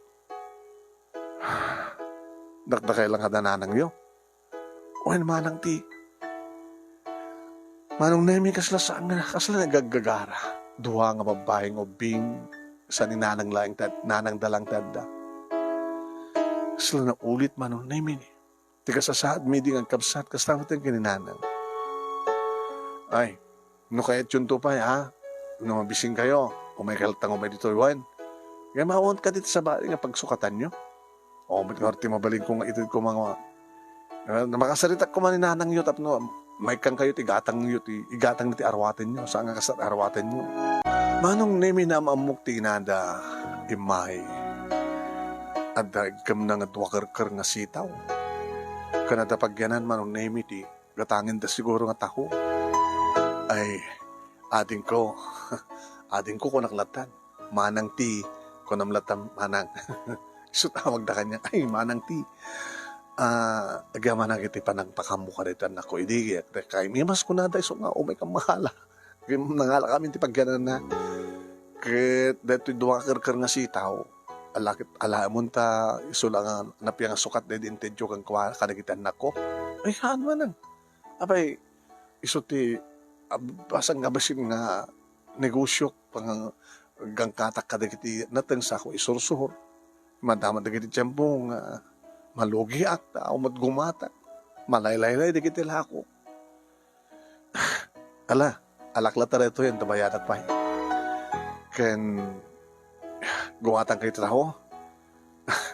Dakdakay lang kada nanangyo. Wen manang ti. Manong Nemi, kasla saan nga, kasla nagaggagara. Dua nga babbaeng ubbing, sa ni nanang laeng tad-, nanang da lang tadda. Kasla naulit, Manong Nemi. Ti kasasaad mi di nga agkabsat, kasta met ken ni nanang. Ay, no kayatyon to pay, ha? No mabising kayo, umay ka latta nga umay ditoy wen. Kaya maawat ka dito sa bali nga pagsukatanyo. O, met nga ti mabalin ko nga ited ko mga, eh, makasaritak ko man ni nanang yo, tapno, maikkan kayo ti igatang yo, ti igatang ti arwaten yo, saan nga kasat arwaten yo. Manong Nemi, naam-ammok ti inada, immay. Adda igkamna nga dua kerker nga sitaw. Ken adda pagyanan, Manong Nemi, ti gatangenda siguro nga taho. Ay, adingko. Adingko, kunak lattan. Manang ti, kunam lattan, manang. Isu ti awagda kaniak. Ay, manang ti. Ah, agyamanak iti panangpakammo kadaytoy annakko idi, ket kaymi mas kunada isu nga, "Umayka mangala." Ket nangalakamin ti pagyananna. Ket daytoy dua nga kerker nga sitaw, ala ket alaemon ta isu la nga napiangsukat daydi intedyo kenkuana kadagiti annakko. Ay, haan manen. Apay, isu ti, ah, basang nga basin nga negosio, pang-, gangkatak kadagiti nateng sako isursur. Madama dagiti tiempo nga malugiak, ta awan met gumatang. Malaylaylay dagiti lako. Ala, alak la ta daytoy, anta bayadak pay. Ken gumatangka iti trabaho?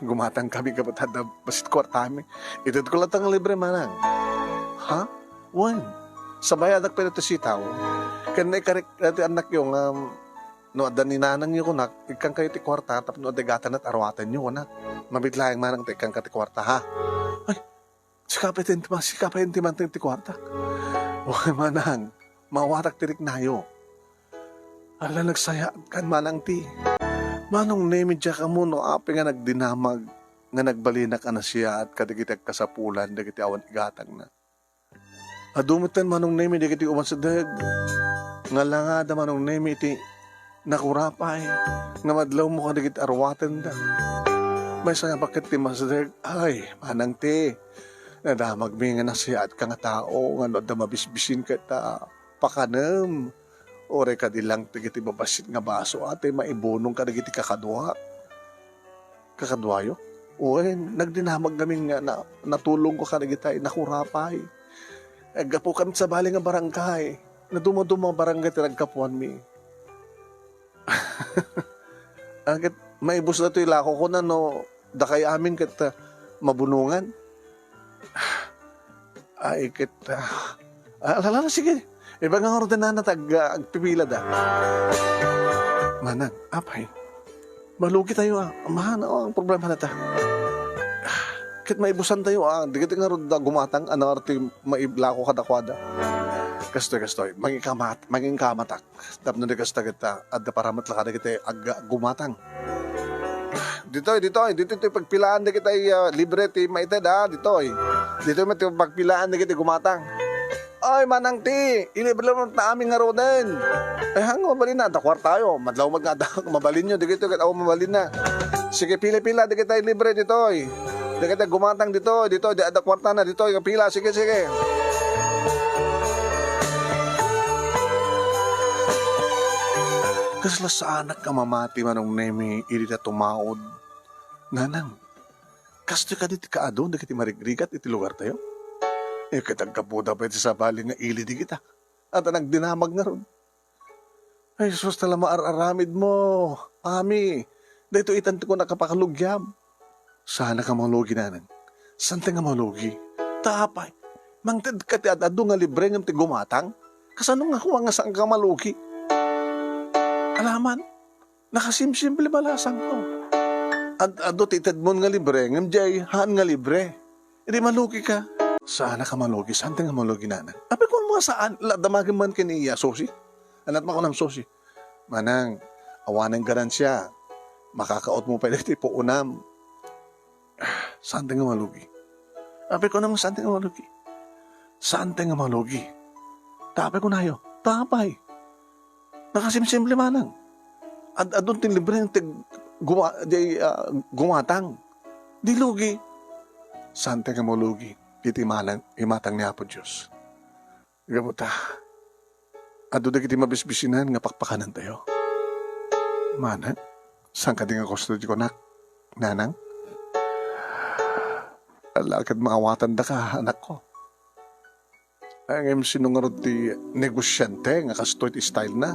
Gumatangkami gapu ta adda bassit kuartami. Itedko latta nga libre, manang. Ha? Wen, sa bayadak pay daytoy sitaw. Ken naikarik daytoy annakyo nga, no adda ni nanangyo kunak, ikkangkayo ti kuarta tapno adda gatangna aruatenyo kunak. Mabiit laeng manang ta ikkangka ti kuarta, ha? Ay, sika pay ti, sika pay ti manteng ti kuarta. Wen, manang, maawatak ti riknayo. Ala, nagsayaatka, manang ti. Manong Nemi, diak ammo no apay nga nagdinamag nga nagbalinak a nasiaat kadagiti agkasapulan dagiti awan igatangna. Adu metten, Manong Nemi, dagiti umasideg nga langada, Manong Nemi, iti nakurapay nga madlawmo kadagiti aruatenda. Maysa nga baket ti masideg, ay, manang ti, nadamagmi nga nasiaat ka nga tao nga no adda mabisbisin ket, ah, pakanem. Uray kadi lang dagiti babassit nga baso, a, ti maibunong kadagiti kakadua. Kakaduayo? Wen, nagdinamag ngamin nga na-, natulongko kadagiti nakurapay. Aggapu kami sabali nga barangay. Nadumaduma nga barangay ti naggapuanmi. Ket maibus datoy lako kuna no dakay amin ket, ah, mabunongan. Ay, ket, ah, ah, ala, ala, sige. Ibaga ngarud ti nana ta ag-, agpipilada. Manang, apay. Malugitayo, ah. Haan, oh, ang problemanata. Ket maibusantayo, ah. Dagiti ngarud a gumatang, ania ti mailako kadakuada. Kastoy, kastoy. Mangikamat-, mangikamatak. Tapno di kasta ket, ah, adda para met la kadagiti ag-, gumatang. Ditoy, ditoy, ditoy ti pagpilaan dagiti, ah, libre ti maited, ah, ditoy. Ditoy met ti pagpilaan dagiti gumatang. Ay, manang ti, ilibre met amin ngaruden. Ay, haan nga mabalin, adda kuartayo. Madlaw met nga adda mabalinyo, dagitoy ket awan mabalinna. Sige, pila-pila dagiti libre ditoy. Dagiti gumatang ditoy, ditoy, di adda kuartana ditoy, pila, sige, sige. Kasla saanak a mamati, Manong Nemi, idi ta tumaud. Nanang, kastoy kadi ti kaadu dagiti marigrigat iti lugartayo? Eh, ket aggapuda pay ti sabali nga ili dagita. Adda nagdinamag ngarud. Ay, sus, ta la maar-aramidmo, Ami. Daytoy itan ti kunak a pakalugiam. Saanka a malugi, nanang. Saanka a malugi. Ta apay, mangtedka ti ad-adu nga libre ngem ti gumatang? Kasano nga kua nga saanka a malugi? Alaman, nakasimsimple balasangko. Ad-adu ti itedmon nga libre ngem diay haan nga libre. Idi malugika. Saanka a malugi, saanka a malugi, nanang. Apay, kuan mo nga saan, la, damagem man ken ni iya, Susi. Anat makunam, Susi. Manang, awanen garansia. Makakaot mo pay dagiti puonam. Saanka a malugi. Apay, kunam nga saanka a malugi. Saanka a malugi. Ta apay kunayo. Ta apay. Nakasimsimple manang. Ad-adun ti libre ti guma-, di, ah, gumatang. Di lugi. Saanka a malugi iti manang, imatang ni Apo Dios. Gapu ta, adu dagiti mabisbisinan nga pakpakanantayo. Manang, saan kadi nga gusto ti kunak, nanang? Ala ket maawatandaka, anakko. Ngem sino ngarud ti negosiante nga kastoy ti style na?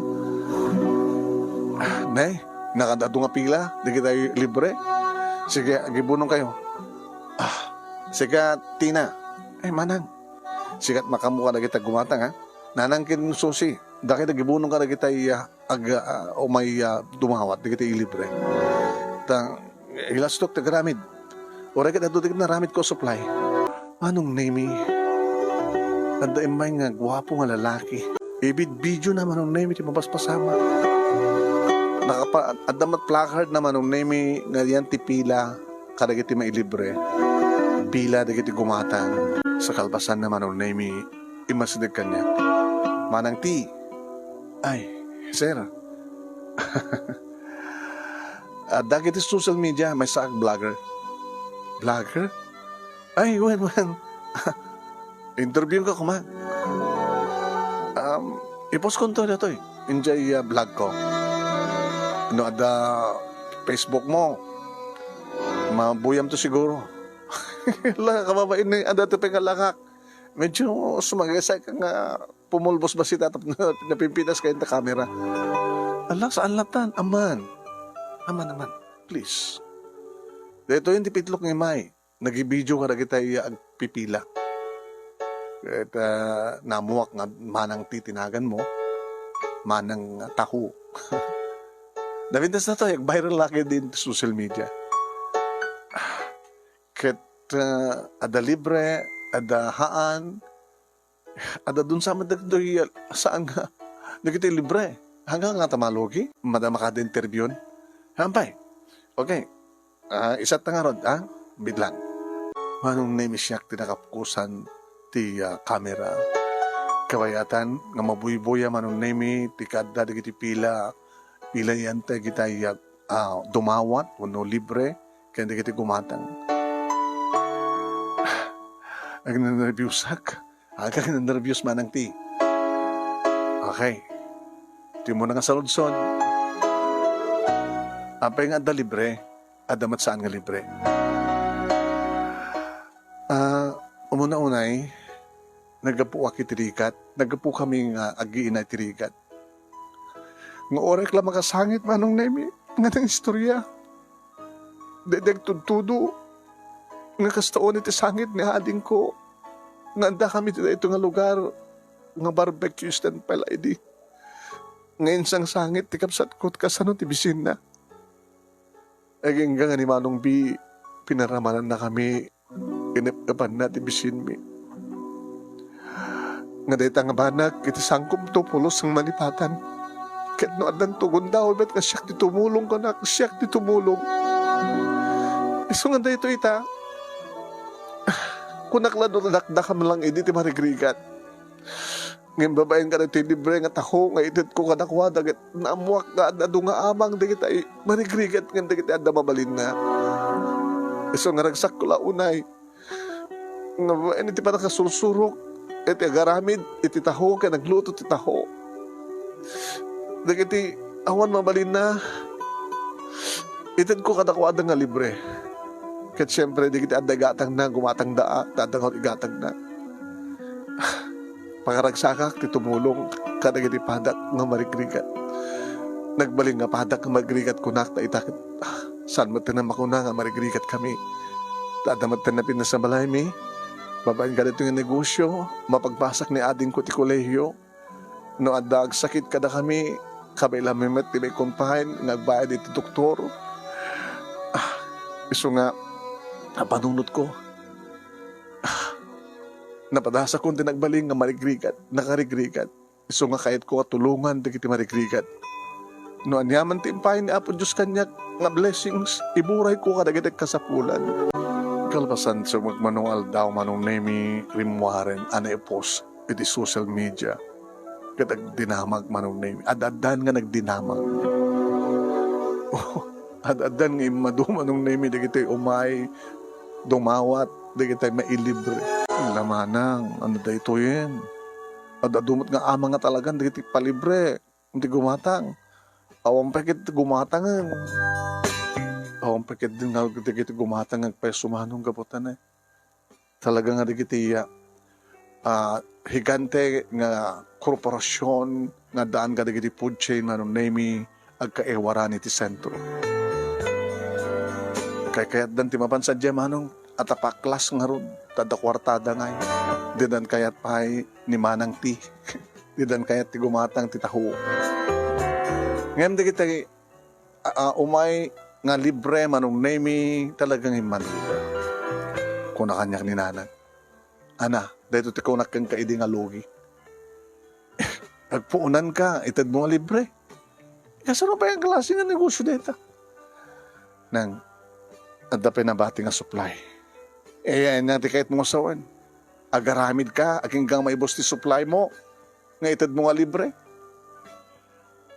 Ah, ne, nakad-adu nga pila, dagiti libre. Sige, agibunongkayo. Ah, sige, Tina. Ay, manang. Sikat makamu kadagiti gumatang, ha? Nanang ken Susi, dakay agibunong kadagiti, ah, ag-, ah, umay, ah, dumawat, dagiti ilibre. Ta, ilastok ti agaramid. Uray ket adu dagiti naramid ko supply. Manong Nemi, adda immay nga guapo nga lalaki. Ibidbidiona, Manong Nemi, ti mapaspasama. Nakapa-, adda met placard na, Manong Nemi, nga yan ti pila kadagiti mailibre. pila dagiti gumatang. Sa kalpasanna, Manong Nemy, immasideg kaniak. "Manang T." "Ay, sir." "Adda dagiti social media, maysaak vlogger." "Vlogger?" "Ay, wen, wen. Interview ka koma." "Um, i-post konto datoy. Idiay, ah, vlog ko. No adda Facebook mo, mabuyamto siguro." La, kababain ni, adda ti pay nga langak. Medyo sumagaysay ka nga pumulbos bassit tapno napimpitas ka iti kamera. Ala, saan latta. Aman. Aman, aman. Please. Daytoy ti pitlok nga imay. Nagibidio kadagitay agpipila. Ket, ah, naammoak nga Manang T ti naganmo, Manang Taho. Napintas daytoy, ag-viral la ketdi iti social media. Ket, ah, adda libre, adda haan, adda dunsa met dagitoy, ah, saan nga dagitoy libre. Hanggang nga ta malugi, madama kada interviewon. Hampay. Okay. Ah, isatta ngarud, ah? Bitlang. Manong Nemy, siak ti nakapkusan ti, ah, kamera. Kabayatan nga mabuybuya, Manong Nemy, ti kaadda dagiti pila, pila yan ti kitay, ah, dumawat wenno libre ken dagiti gumatang. Agnernerbiusak. Agnerbius, Manang T. Okay. Ti umuna nga saludsod, apay nga adda libre, adda met saan nga libre. Ah, umuna unay, naggapuak iti rigat, naggapukami nga agiina iti rigat. Nga uray la makasangit, Manong Nemy, nga nang istorya. Daydi agtudtudo nga kasta unay ti sangit ni adingko nga addakami iti daytoy nga lugar nga barbecue stand pa la idi. Nga insangsangit ti kabsatko kasano ti bisinna. Agingga nga ni Manong B, pinaramanannakami, inep-epanna ti bisinmi. Nga dayta nga banag iti sangkomto pulos nga malipatan. Ket no addanto gundaway met nga siak ti tumulong, kunak, siak ti tumulong. Isu nga daytoy ita, kunak la no nadakdakam lang idi ti marigrigat. Ngem babaen kadagitoy libre nga taho nga itedko kadakuada, ket naammoak nga adda adu nga amang dagiti marigrigat ngem dagiti adda mabalinna. Isu nga ragsakko la unay nga babaen iti pannakasursurok iti agaramid iti taho ken nagluto ti taho. Dagiti awan mabalinna, itedko kadakuada nga libre. Ket siempre, dagiti adda igatangna, gumatangda, ah, ta adda nga igatangna. Pakaragsakak ti tumulong kadagiti padak nga marigrigat. Nagbalin nga padak nga marigrigat kunak ta ita ket, ah, saan met ti makuna nga marigrigat kami. Ta adda met ti napintas a balaymi. Babaen kadagitoy nga negosio, mapagpasak ni adingko ti kolehiyo. No adda agsakit kadakami, kabaelami met ti mai-confine nga agbayad iti doktor. Ah, isu nga, napanunotko. Ah, napadasakon ti nagbalin nga marigrigat, nakarigrigat. Isu nga kayatko nga tulongan dagiti marigrigat. No aniaman ti impaay ni Apo Dios kaniak nga blessings, iburayko kadagiti kasapulan. Kalpasan ti sumagmamano nga aldaw, Manong Nemy, rimmuaren a naipost iti social media ket agdinamag, Manong Nemy. Ad-addan nga nagdinamag. Oh, ad-addan nga immadu, Manong Nemy, dagitoy umay dumawat, dagitoy mailibre. Lamanang, ano daytoyen? Ad-adu met nga amang nga talagan dagiti palibre, iti gumatang. Awan pay ket gumatangen. Awan pay ket din nga dagiti gumatang nga agpayso, Manong, gapu ta ne. Talaga nga dagiti, ah, ah, higante nga korporasion nga addaan kadagiti food chain, Manong Nemy, agkaiwaran iti sentro. Kaykayatdan ti mapan sadiay, Manong, a ta paklas ngarud, ta adda kuartada ngay. Didan kayat pay ni Manang T. Didan kayat ti gumatang ti taho. Ngem dagiti a, a, umay nga libre, Manong Nemy, talagang immanlibre. Kuna kaniak ni Nanang, "Ana, daytoy ti kunak kenka idi nga lugi. Agpuonanka, itedmo nga libre. Kasano pay a klase nga negosyo dayta?" Nang, adda pay nabati nga supply. Eh, ania ti kayatmo nga sawen? Agaramidka, agingga maibus ti supply mo, nga itedmo nga libre.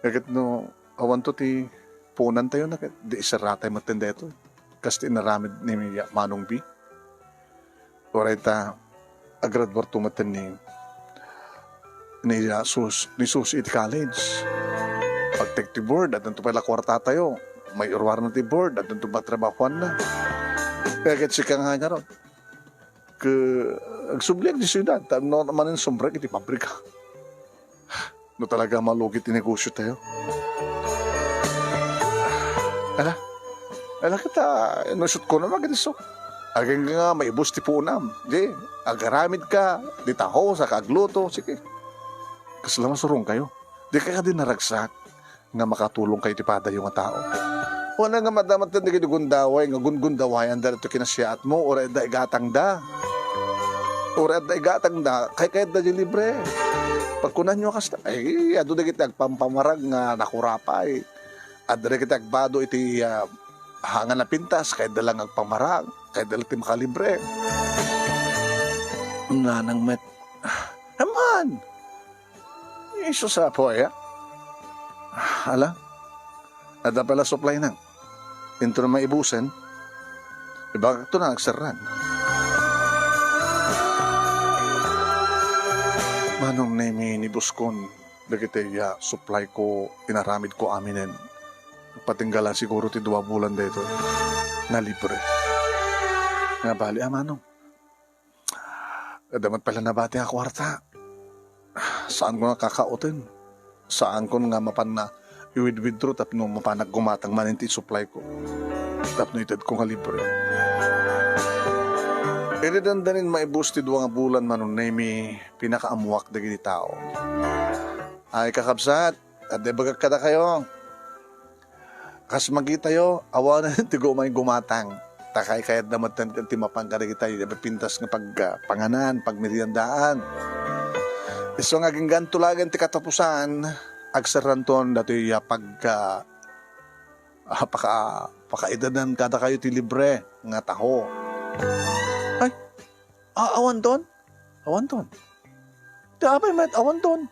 Ket no, awanto ti puonantayo na ket, di iserratay metten daytoy. Kas ti inaramid ni Manong B. Uray ta, agraduarto metten ni, ni, ah, Sus-, ni Susi iti college. Agtek ti board, addanto pay la kuartatayo. May urwarna ti board, addanto pay trabahoanna. Kaya ket sika nga ngarud, ke, agsubliak di siudad, ta no manen sumrek iti pabrika. No talaga malugi ti negosyo tayo. Ala, ala kita, no isut ko na magadiso. Aging nga maibus ti punam. Di, agaramid ka, di taho, sa kaagluto, sige. Kasla masurong kayo. Di ka kadi naragsak nga makatulong kayo ti padayo nga tao. Wala nga madamatan dagiti gundaway nga gungundawayanda dito kinasiyaat mo, or adda igatang da. Or adda igatang da, kay kayat da di libre. Pagkunan nyo kasta, ay, adu dagiti agpampamarag nga nakurapay. Adda dagiti agbado iti, ah, hangan a pintas, kayat da lang agpamarag, kayat da lang ti makalibre. Nanang met, Aman! Isu sa apo aya. Ala, adda pala supply na. Inton maibusen, ibagakto na agserran. Manong Nemi, nibuskon dagiti, ah, supply ko, inaramid ko aminen. Patinggalan siguro ti dua bulan daytoy. Nalibre. Nga bali, ah, Manong. Adda met pala nabati a kuarta. Saanko nga kakauten. Saankon nga mapan nga i-withdraw tapno mapanak gumatang manen ti supply ko. Tapno itedko nga libre. Idi dandanin maibus ti dua nga bulan, Manong Nemi, pinakaammuak dagiti tao. Ay, kakabsat, adda ibagak kadakayo. Kas magitayo, awanen ti umay gumatang. Ta kaykayatda metten ti mapan kadagiti pintas nga pag, ah, panganan, pagmeriendaan. Isu nga agingganto laeng ti katapusan, agserranton datoy, ah, pag, ah, ah, paka-, pakaidanan kadakayo ti libre nga taho. Ay, a-, awanton? Awanton. Ti apay met, awanton.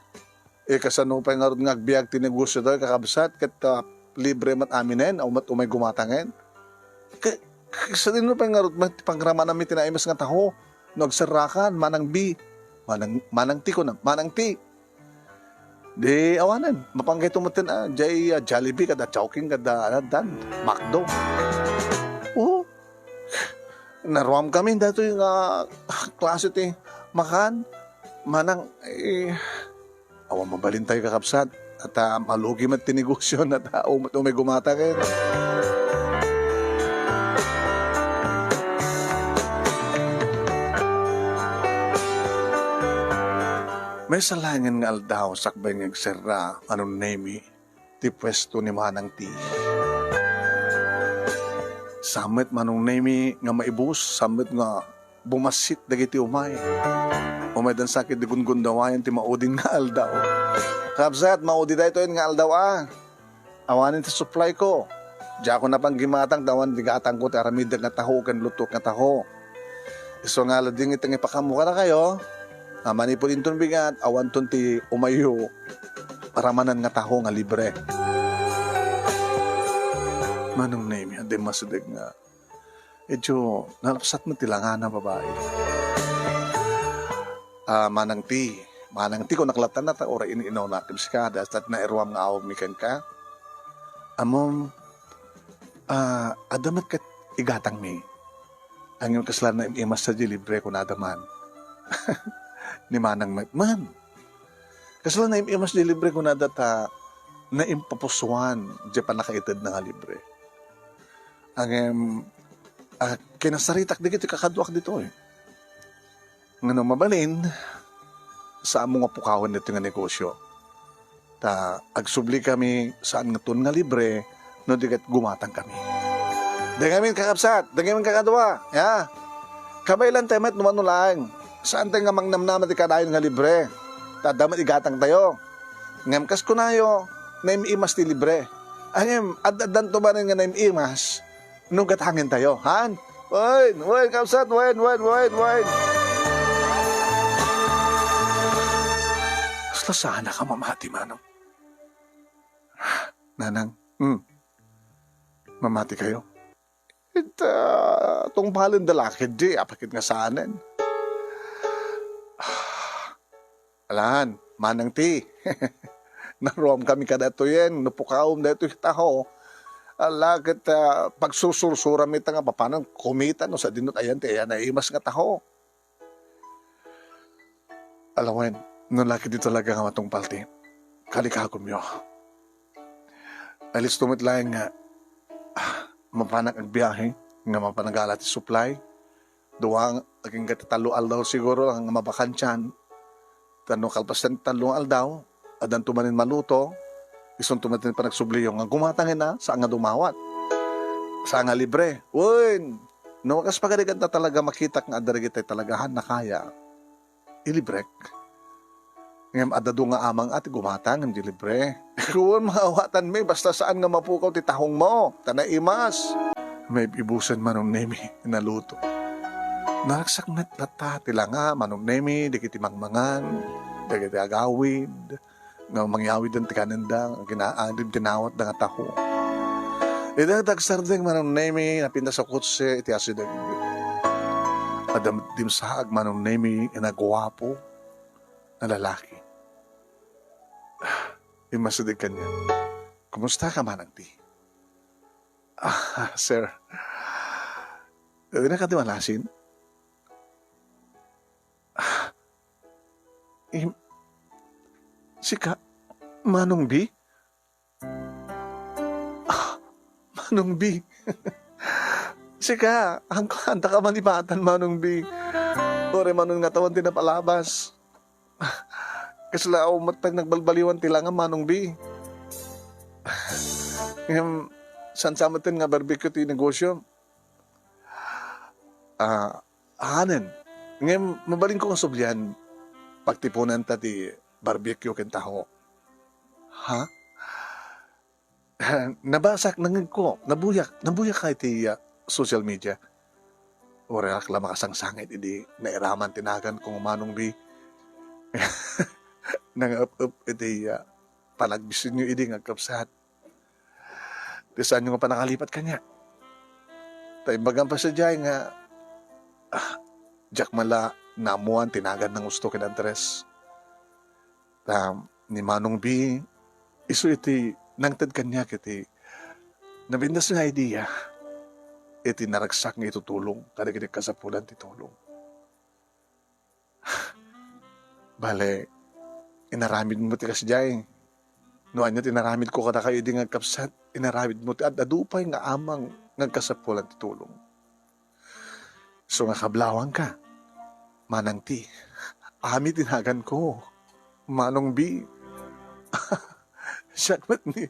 Eh, kasano pay ngarud nga agbiag ti negosyo tayo, kakabsat, ket, ah, libre met aminen, awan met umay gumatangen? Ka-, ka-, sadino pay ngarud met ti pangramanami ti naimas nga taho? No agserrakan, Manang B, Manang, Manang T, kuna, Manang T. Di awanen, mapanggay tumeten, ah, jay, ah, Jollibee, kada Chowking, kada, ah, dan, McDo. Oo. Naruam kami datoy nga klase ti makan, Manang, eh, awan mabalin tayo, kakabsat. At, ah, malugi met ti negosyo na tao, met umay gumata ket. Maysa laengen nga aldaw sakbay nga agserra, Manong Nemi, ti puesto ni Manang T. Saan met, Manong Nemi, nga maibus, saan met nga bumassit dagiti umay. Umaydan sakit di gungundawayan ti maudin nga aldaw. Kabsat, maudi daytoy nga aldaw, a. Awanen ti supply ko. Diakon a panggimatang ta awan ti gatangko ti aramidek nga taho ken lutok nga taho. Isu nga ladingit nga ipakaammo kadakayo, a manipud inton bigat, awanton ti umayyo ramanan nga taho nga libre. Manong Nemi, adda immasideg nga Idiay nalapsat met ti langana, babai. Ah, Manang T, Manang T, kunak latta na ta uray in-inawnak ken sika, dastat nairuam nga awagmi kenka. Ammom, ah, adda met ket igatangmi. Ngem kasla naim-imas ta di libre kunada man. Ni Manang met man. Kasla naim-imas di libre kunada ta naimpapusuan di pannakaitedna nga libre. Ngem, ah, kinasaritak dagiti kakaduak ditoy. Ngem no mabalin, saanmo nga pukawen ditoy nga negosyo. Ta agsubli kami saan nga ton nga libre no di ket gumatang kami. Dengngem kakabsat, dengngem kakadua, ya. Kabaelan tayo met no mano laeng. Saan tayo nga mangnamnama ti kanayon nga libre. Ta adda met igatang tayo. Ngem kas kunayo, naim-imas ti libre. Ngem, ad-addanto manen nga naim-imas, no gatangen tayo, han? Wen, wen, kabsat, wen, wen, wen, wen. Kasla saanak a mamati, Manong. Nanang, hmm. Mamati kayo? Ita, tungpalen da la ketdi, apay ket nga saanen. Alan, Manang Ti. Naruam kami kadatoyen, no pukawem daytoy taho. Ala ket, ah, pagsursursuram ita nga papanan kumita no sadino ti ayan ti ayan a imas nga taho. Ala wen, no la ketdi talaga nga matungpal ti kalikagumyo. Alisto met laeng nga, ah, mapanak agbiahe, nga mapanagala ti supply. Dua agingga ti tallo aldaw siguro nga mabakantian. Tapno kalpasan ti tallo nga aldaw, addanto manen maluto, isunto met ti panagsubliyo nga gumatangen a, saan nga dumawat. Saan nga libre. Wen, no kas pagarigan ta talaga makitak nga adda dagiti talaga haan a kaya, ilibrek. Ngem adda du nga amang a ti gumatang, ngem di libre. Wen, maawatanmi, basta saan nga mapukaw ti tahongmo, ta naimas. Maib-ibusen Manong Nemi, naluto. Naragsak met latta ti langa, Manong Nemi, dagiti mangmangan, dagiti agawid, nga mangyawid ti kanenda, nga gina-, adim ti nawatda nga taho. Iti dagsardeng Manong Nemi, napintas a kotse iti asideg. Adda dimsaag Manong Nemi, nga guapo nga lalaki. Immasideg kaniak. "Kumusta ka, Manang Ti?" "Ah, sir. Dina ka ti malasin?" "Ah, im-, sika, Manong Bi?" "Ah, Manong Bi. Sika, haanka, haanta ka malipatan, Manong Bi. Uray Manong nga tawen ti napalabas. Kasla awan met nagbalbaliwan ti langa, Manong Bi. Ngem, saan sa met nga barbecue ti negosyo?" "Ah, anen. Ngem, mabalinko nga sublian, pagtiponanta ti barbecue ken taho." "Ha?" "Nabasak, nangngegko, nabuyak, nabuyak ka iti, ah, social media." Uray ak la makasangsangit idi nairaman ti naganko nga Manong Bi. Nangaep-ep iti, ah, panagbisinyo idi nga agkabsat. Ti saanyo nga pannakalipat kaniak. Ta imbagam pay sadiay nga, ah, diak man la naammoan ti nagan nang Husto ken Andres. Ta ni Manong Bi, isu iti nangted kaniak iti napintas nga idea iti naragsak nga itutulong kadagiti kasapulan ti tulong. Bale, inaramidmo ti kasdiay. No ania ti inaramidko kadakayo idi nga agkabsat, inaramidmo ti ad-adu pay nga amang nga agkasapulan ti tulong. Isu nga kablawangka, Manang Ti, Ami ti naganko, Manong Bi. Siak met ni,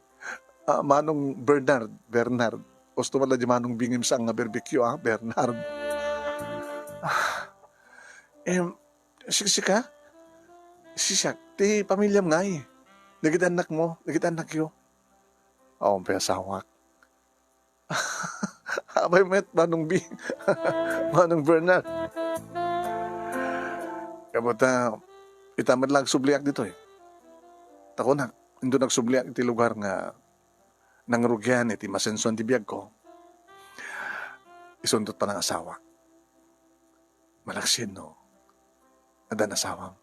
ah, Manong Bernard, Bernard. Husto man la di Manong Bi ngem saan nga barbecue, ah, Bernard. Ah, em, si-, sika? Siak, ti pamiliam ngay. Dagiti annakmo, dagiti annakyo. Awan pay asawak. Apay met, Manong Bi, Manong Bernard. Kabuta, ita met la agsubliak ditoy. Ta kunak, inton agsubliak iti lugar nga nangrugian iti masensoan ti biagko, isunto ti panangasawak. Malaksid no, addan asawam.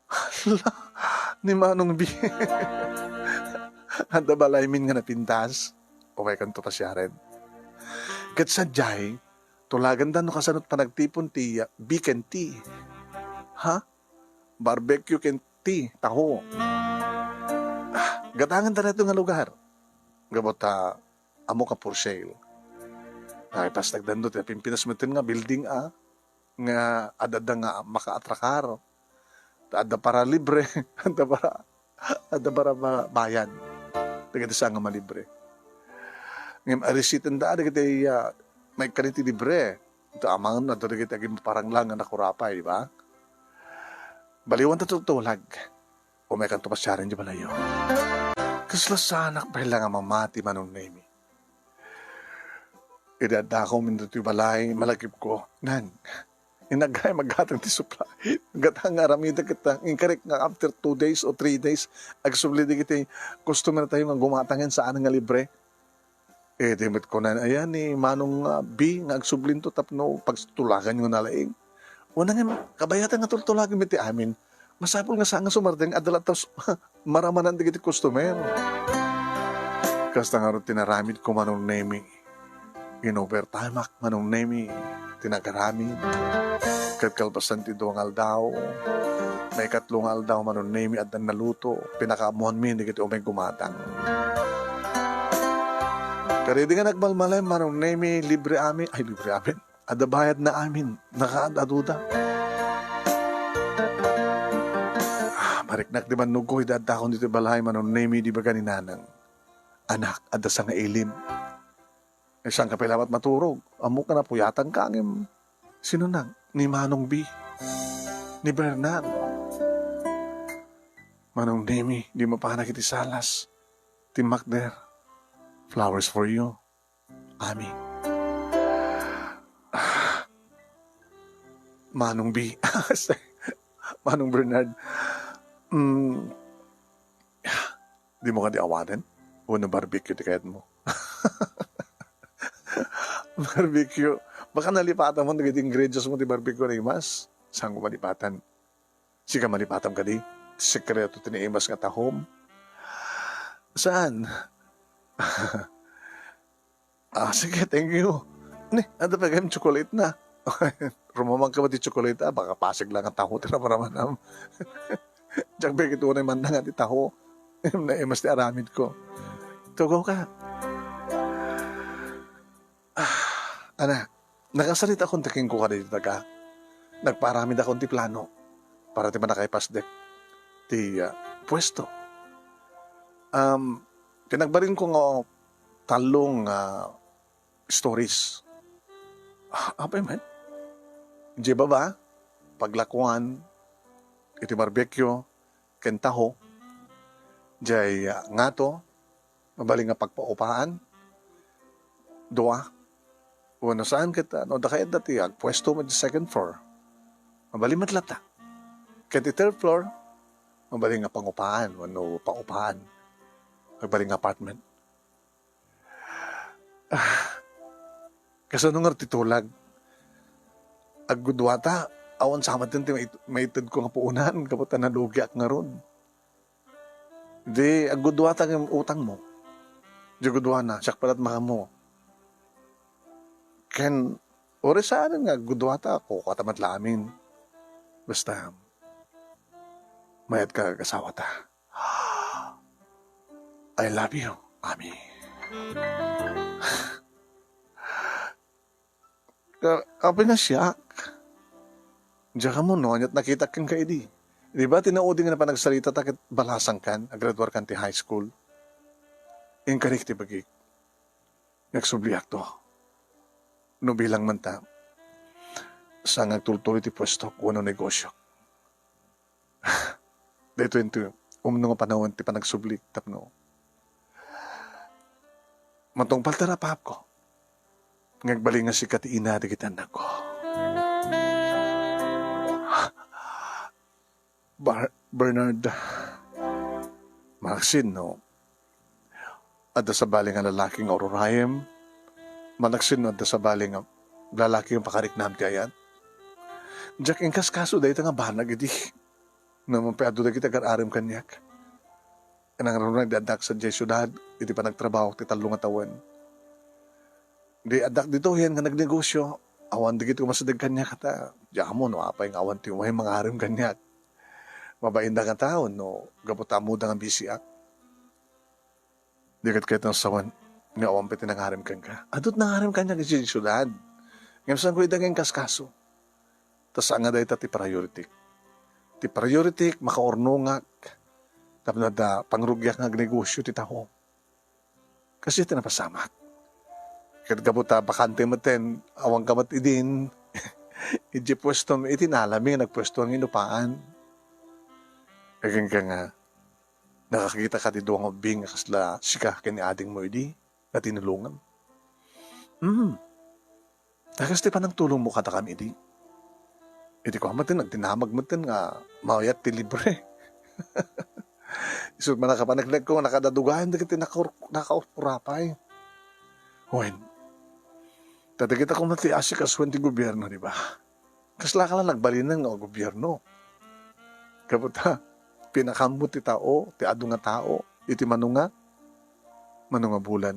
Hala, ni Manong Bi. Adda balaymin nga napintas. Umaykanto pasiaren. Ket sadiay, tulaganda no kasano ti panagtipon ti, ah, Bi ken Ti. Ha? Barbecue ken ti, taho. Ah, gatangenta daytoy nga lugar. Gapu ta, ammoka for sale. Ay, pastagdanto ti napimpinas metten nga building, ah. nga ad-adda nga makaatrakar. Ta adda para libre, adda para, adda para ba-, bayad. Dagiti saan nga malibre. Ngem arisitenda dagiti, ah, maikkan iti libre. Ita amangan adda dagiti agiparanglang nga nakurapay, di ba? Baliwan ta tutulag. Umaykanto pasiaren di balayo. Kasla saanak pay la nga mamati, Manong Nemi. Idi addakom ditoy balay, malagipko. Nang, inagay maggatang ti supply. Gatang nga aramidek ita. Inkarik nga after two days o three days, agsubli dagiti customer tayo nga gumatang saan nga libre. Idi met kunan, ayan ni Manong, ah, B nga agsublinto tapno pagtulaganyo na laeng. Una nga, kabayatan nga tultulagan met ti amin. Masapul nga saan nga sumardeng, adda latta s-, maramanan dagiti customer. Kasta ngarud ti naramidko, Manong Nemi. In-overtimeak, Manong Nemi, ti nagaramid. Ket kalpasan ti dua nga aldaw, maikatlo nga aldaw, Manong Nemi, addan naluto. Pinakaammoanmi dagiti umay gumatang. Kadidi nga nagmalmalem, Manong Nemi, libre amin, ay, libre amin. Adda bayadna amin, nakaad-aduda. Ah, mariknak ti bannogko, idi addakon ditoy balay, Manong Nemi, idi ibaga ni Nanang. Anak, adda sangailim. Eh, saan ka pay labat maturog? Ammok nga napuyatanka, ngem sino nang? Ni Manong B. Ni Bernard. Manong Nemi, di mapanak iti salas. Timmakder. Flowers for you. Ami. Manong B. Manong Bernard. Mm, dimo kadi awanen? Wenno barbecue ti kayatmo? Barbecue. Baka nalipatam dagiti ingredients mo ti barbecue, Rimas. Saan ko malipatan? Sika malipatam kadi? Sekreto ti naimas nga tahom? Saan? Ah, sige, thank you. Ni, adda pay gayam chocolate na. Rumamang ka ba ti chocolate, ah? Baka pasig lang nga taho ti ramaramam. Diak pay kit unay manda nga ti taho. Naimas ti aramid ko. Tugaw ka. Ah, ana, nakasaritakon ti kenkuana dita ka. Nagpaaramidakon ti plano para ti pannakaipasdek ti, ah, puesto. Um, pinagbalinko nga tallo nga stories. Ah, apay man? Diay baba, paglakuan, iti barbecue, ken taho. Diay, ah, ngato, mabalin nga pagpaupaan. Dua. Wenno saan ket, ah, no, adda kayatda ti agpuesto met iti second floor. Mabalin met latta. Ket iti third floor, mabalin nga pangupaan wenno paupaan. Mabalin nga apartment. Ah, kasano ngarud ti tulag? Aggudua ta, awan sa met ti mait-, maitedko nga puonan, gapu ta nalugiak ngarud. Di aggudua ta ngem utangmo. Di aggudua na, siak pay latta maammo. Ken, uray saan nga aggudua ta, kukua ta met la amin. Basta, mayat ka, agasawata. I love you, Ami. Ka-, apay nga siak? Diak ammo no aniat nakitak kenka idi. Di ba, ti naudi nga napanagsarita ta ket balasangkan, agraduarkan ti high school. Inkarik ti bagik. Nagsubliakto. No bilang man ta, saan nga agtultuloy ti puesto wenno negosio. Daytoy ti umno nga panawen ti panagsublik tapno matungpal ta, apapko, nga agbalin nga sika ti ina dagiti annakko. Bar-, Bernard, manaksin no adda sabali nga lalaki nga ururayem, manaksin no adda sabali nga lalaki nga pakariknam ti ayat. Diak inkaskaso dayta nga banag idi. Naman pay adu dagiti agar-arem kaniak. Nangruna idi addak sadiay siudad, iti panagtrabaho ti tallo nga tawen. Di addak ditoyen nga nagnegosio, awan dagiti umasideg kaniak ta, diak ammo no apay nga awan ti umay mangarem kaniak. Mabainda nga tao no gapu ta ammoda nga bisiak. Di ket kayat nga sawen nga awan pay ti nangarem kenka. Adu ti nangarem kaniak idiay siudad. Ngem saanko ida nga inkaskaso. Ta saan nga dayta ti priority. Ti priority, makaurnongak tapno adda pangrugiak nga agnegosio ti taho. Kastoy ti napasamak. Ket gapu ta bakante metten, awanka met idin, idiay puestom iti nalami nga nagpuesto nga inupaan. Ken ka nga, nakakita ka ti dua nga ubbing nga kasla sika ken ni adingmo idi nga tinulongam. Hmm. Dakas ti panangtulongmo kadakami idi. Idi kua metten, agdinamag metten nga mayat ti libre. Isu met makapaneknekko nga nakadadugayan dagiti nakaur-, nakaurapay. Wen, ta dagita koma ti asikasuen ti gobierno, di ba? Kaslaka la nagbalinen nga gobierno. Gapu ta, pinakammo ti tao, ti adu nga tao, iti mano nga, mano nga bulan.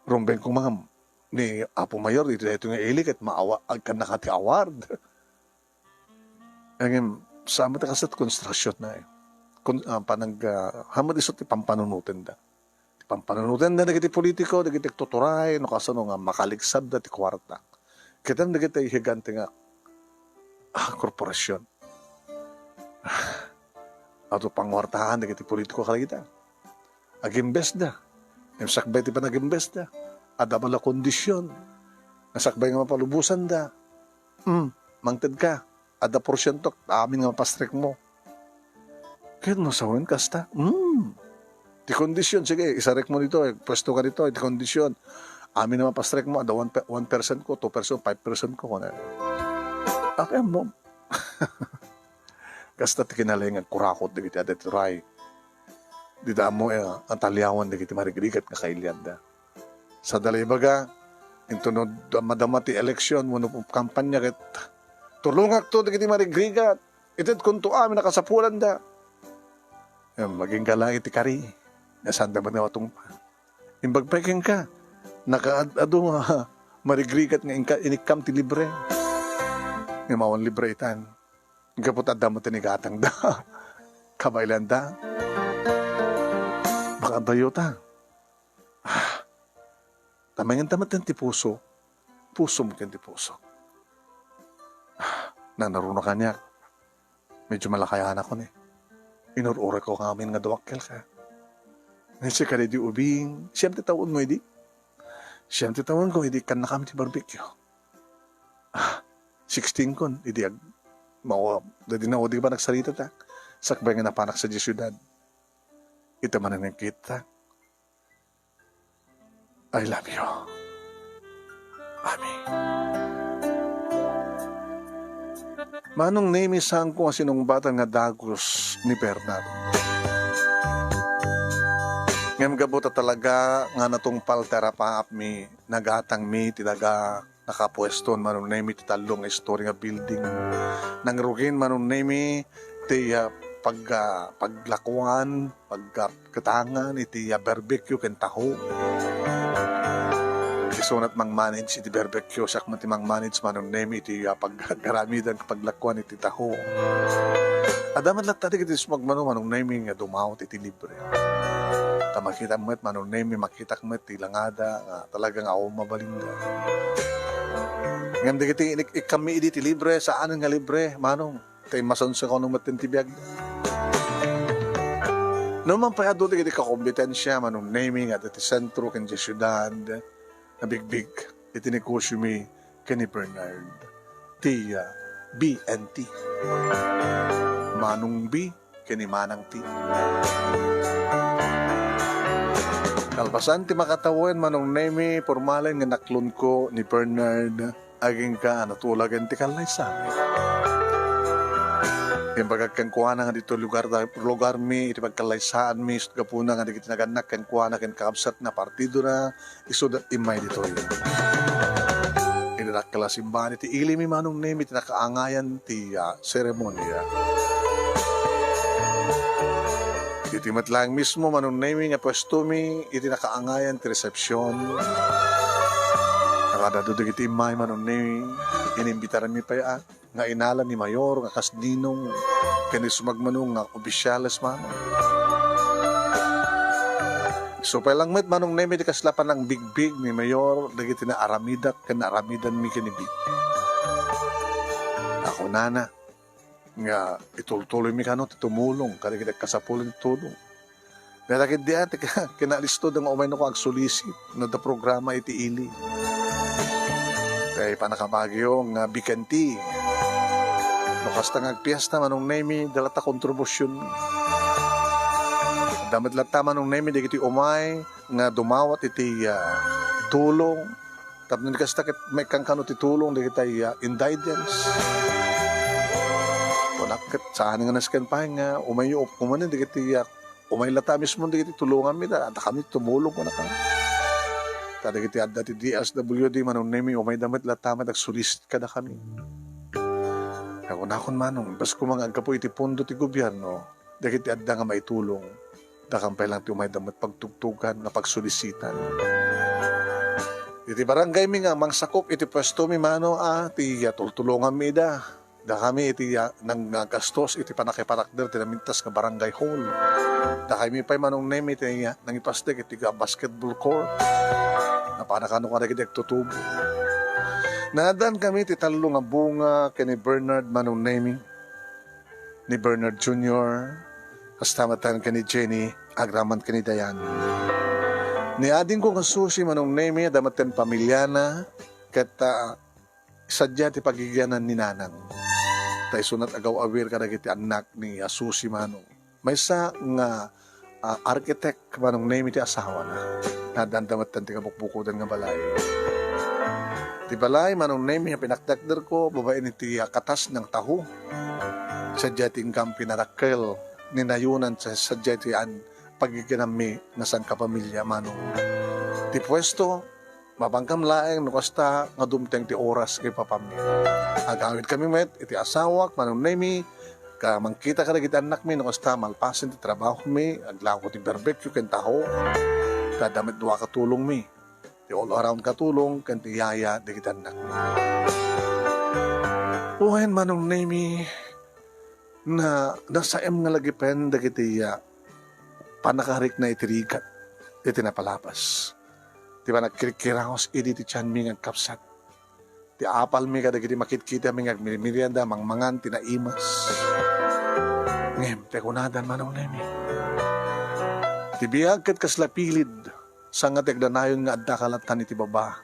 Rumbeng koma ni Apo Mayor, iti daytoy nga ili ket maawa-, agkannaka ti award. Ngem, saan met a kasat konstruksyon na eh. Kon-, ah, panag-, ah, hamet isu ti pampanunotenda. Ti pampanunotenda dagiti politiko, dagiti agtuturay, no kasano nga makaligsabda ti kuarta. Ket dagiti higante nga, ah, korporasyon. Adu panguartahan dagiti politiko kadagita. Agimbesda. Ngem sakbay ti panagimbesten, adda met la kondisyon nga sakbay nga mapalubosanda. Hmm, mangted ka. Adda porsiento, amin nga mapastrekmo. Ket no sawen kasta, hmm, ti kondisyon, sige, isarekmo ditoy, pwesto ka ditoy, ti kondisyon, amin nga mapastrekmo, adda one pe-, one percent ko, two percent, five percent ko, kunak. Apay mo. Kasta ti kinalaing nga agkurakot dagiti adda iti turay. Dida ammo, eh, ataliawan dagiti marigrigat nga kailianda. Sadala ibaga, inton no madama ti eleksyon wenno kampanya ket, "Tulongakto dagiti marigrigat, itedkonto amin a kasapulanda." Em, agingga laeng iti kari, nga saanda met nga matungpal. Imbag pay kenka, nakaad-adu nga marigrigat nga inka-, inikkam ti libre. Ngem awan libre itan. Gapu ta adda met ti gatangda. Kabaelanda. Baka adda ta. Ah, tamengenta met ti puso. Pusom ken ti puso. Ah, nanaruna kaniak. Medyo malakayanakon eh. Inur-uray ko ngamin nga dumakkel ka. Ngem sika di ubing, siyam ti tawenmo idi. Siyam ti tawenko idi ikkannakami ti barbecue. Ah, sixteen kon, idi ag-, mawa-, dadi na udi ba nagsarita ta? Sakbay nga napanak sa di siudad. Ita manen nga kita. I love you. Ami. Manong Nemi, saanko nga sinungbatan nga dagus ni Bernard. Ngem gapu ta talaga nga natungpal ti arapaapmi, nagatangmi ti daga nakapueston, Manong Nemi, ti tallo nga istori nga building. Nangrugin, Manong Nemi, ti, ah, pag-, ah, paglakuan, pagkaketangan iti, ah, barbecue ken taho. Isunat mangmanage iti barbecue, siak met ti mangmanage, Manong Nemi, iti, ah, paggaramidan ken paglakuan iti taho. Adda met latta dagiti sumagmamano, Manong Nemi, nga dumawat iti libre. Ta makita met, Manong Nemi, makitak met ti langada nga talaga nga awan mabalinda. Ngem dagiti inik-, ikkammi idi ti libre, saanen nga libre, Manong. Ta immasansakan met ti biag. No man pay adu dagiti kakompetensia, Manong Nemi, nga adda ti sentro ken ti siudad, nabigbig iti negosiomi ken ni Bernard. Ti, ah, B and T. Manong B ken ni Manang T. Kalpasan ti makatawen, Manong Nemi, purmalen nga naklonko ni Bernard. Agingga a natulagen ti kallaysaanmi. Imbagak kenkuana nga ditoy lugar da-, lugarmi iti pagkallaysaanmi, isut' gapuna nga dagiti nagannak kenkuana ken kakabsatna, partidona, isuda immay ditoy. Iti dakkel a simbahan iti ilimi, Manong Nemi, iti nakaangayan ti, ah, seremonia. Iti met laeng mismo, Manong Nemi, nga puestomi iti nakaangayan ti resepsion. Nakadadu dagiti immay, Manong Nemi, inimbitaranmi pay a, nga inala ni Mayor nga kas ninong ken ni sumagmamano nga opisyales, Manong. Isu pay lang met, Manong Nemi, ti kasla panangbigbig ni Mayor dagiti naaramidak ken naaramidanmi ken ni Big. Kunana, nga itultuloymi kano ti tumulong kadagiti agkasapul ti tulong. Dagiti ket di ati ka, kinalisto da nga umayno ko agsulisit no adda programa iti ili. Tay panakabagyo nga bikanti. No kasta nga agpiesta, Manong Nemi, dala ta kontribusion. Adda met latta, Manong Nemi, dagiti umay nga dumawat iti, ah, tulong. Tapno kasta ket maikkan kano ti tulong dagiti, ah, indigents. Kunak ket saan nga nasken pay nga umayyo, umanen dagiti, ah, umay latta mismo dagiti tulonganmi, ta, ta kami tumulong, kunak. Ta dagiti adda ti D S W D, Manong Nemi, umayda met latta met agsulisit kadakami. Kunakon, Manong, basta koma nga aggapu iti pondo ti gobierno, dagiti adda nga maitulong, dakam pay lang ti umayda met pagtugtugan nga pagsulisitan. Iti barangaymi nga mangsakup iti puestomi, Manong, a, ti, ah, tultulonganmi ida. Dakami iti, ah, nang-, nanggastos iti pannakiparakder ti namintas nga barangay hall. Dakami pay, Manong Nemi, ti, ah, nangipasdek iti ga-, basketball court. Napana kano kadagiti agtutubo. Naaddan kami ti tallo nga bunga ken ni Bernard, Manong Nemi, ni Bernard Junior, kasta met ken ni Jenny, agraman ken ni Dayan. Ni adingko nga Susi, Manong Nemi, adda met ti pamiliana, ket, ah, sadiay ti pagigianan ni Nanang. Ta isunat agaw-awir kadagiti annak ni, ah, Susi, Manong. Maysa nga, ah, architect, Manong Nemi, ti asawana. Naadda met ti kabukbukodan nga balay. Ti balay, Manong Nemi, a pinakdakderko, babaen iti, ah, katas nga taho. Sadiay ti inggam pinarakkel, ni nayonan sa-, sadiay ti an-, pagigiananmi nga sangkapamilya, Manong. Ti puesto, mapankam laeng no kasta nga dumteng ti oras nga ipapammi. Agawidkami met iti asawak, Manong Nemi, ket mangkita kadagiti annakmi no kasta malpasen ti trabahomi, aglako ti barbecue ken taho. Ket adda met dua ka tulongmi, ti all around nga tulong ken ti yaya dagiti annakmi. Wen, Manong Nemi, na, nasaem nga lagipen dagiti, ah, pannakaarikna iti rigat iti napalabas. Ti panagkirkiraos idi ti tianmi nga agkapsat. Ti apalmi kadagiti makitkitami nga agmirmirianda, mangmangan ti naimas. Ngem, ti kunadan, Manong Nemi, ti biag ket kasla pilid, saan nga ti agdanayon nga addaka latta iti baba.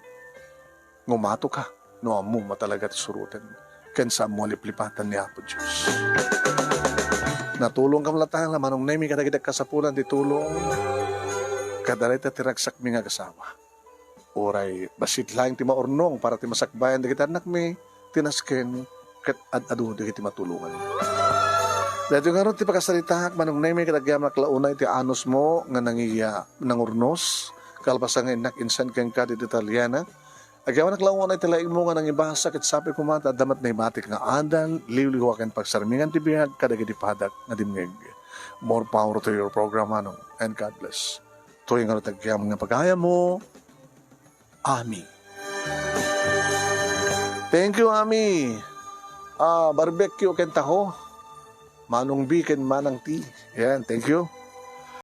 Ngumatoka no ammom a talaga ti suroten ken saanmo a liplipatan ni Apo Dios. Natulongkam latta, Manong Nemi, kadagiti kasapulan ti tulong. Ket dayta ti ragsakmi nga agasawa. Uray bassit laeng ti maurnong para ti masakbayan dagiti annakmi, ti nasken ket ad-adu dagiti matulongan. Daytoy ngarud ti pakasaritaak, Manong Nemi, ket agyamanak la unay ti anusmo nga nangiya-, nangurnos, kalpasan nga innak insan kenka ti detalyenak. Agyamanak la unay ti laingmo nga nangibasa ket sapay koma ta adda met naibatik nga adal, liwliwa ken pagsarmingan ti biag kadagiti padak nga dimngeg. More power to your program, Manong, and God bless. Toy nga nagtagyam nga pagayammo, Ami. Thank you, Ami. Ah, barbecue ken taho. Manong B ken Manang T. Yan, thank you.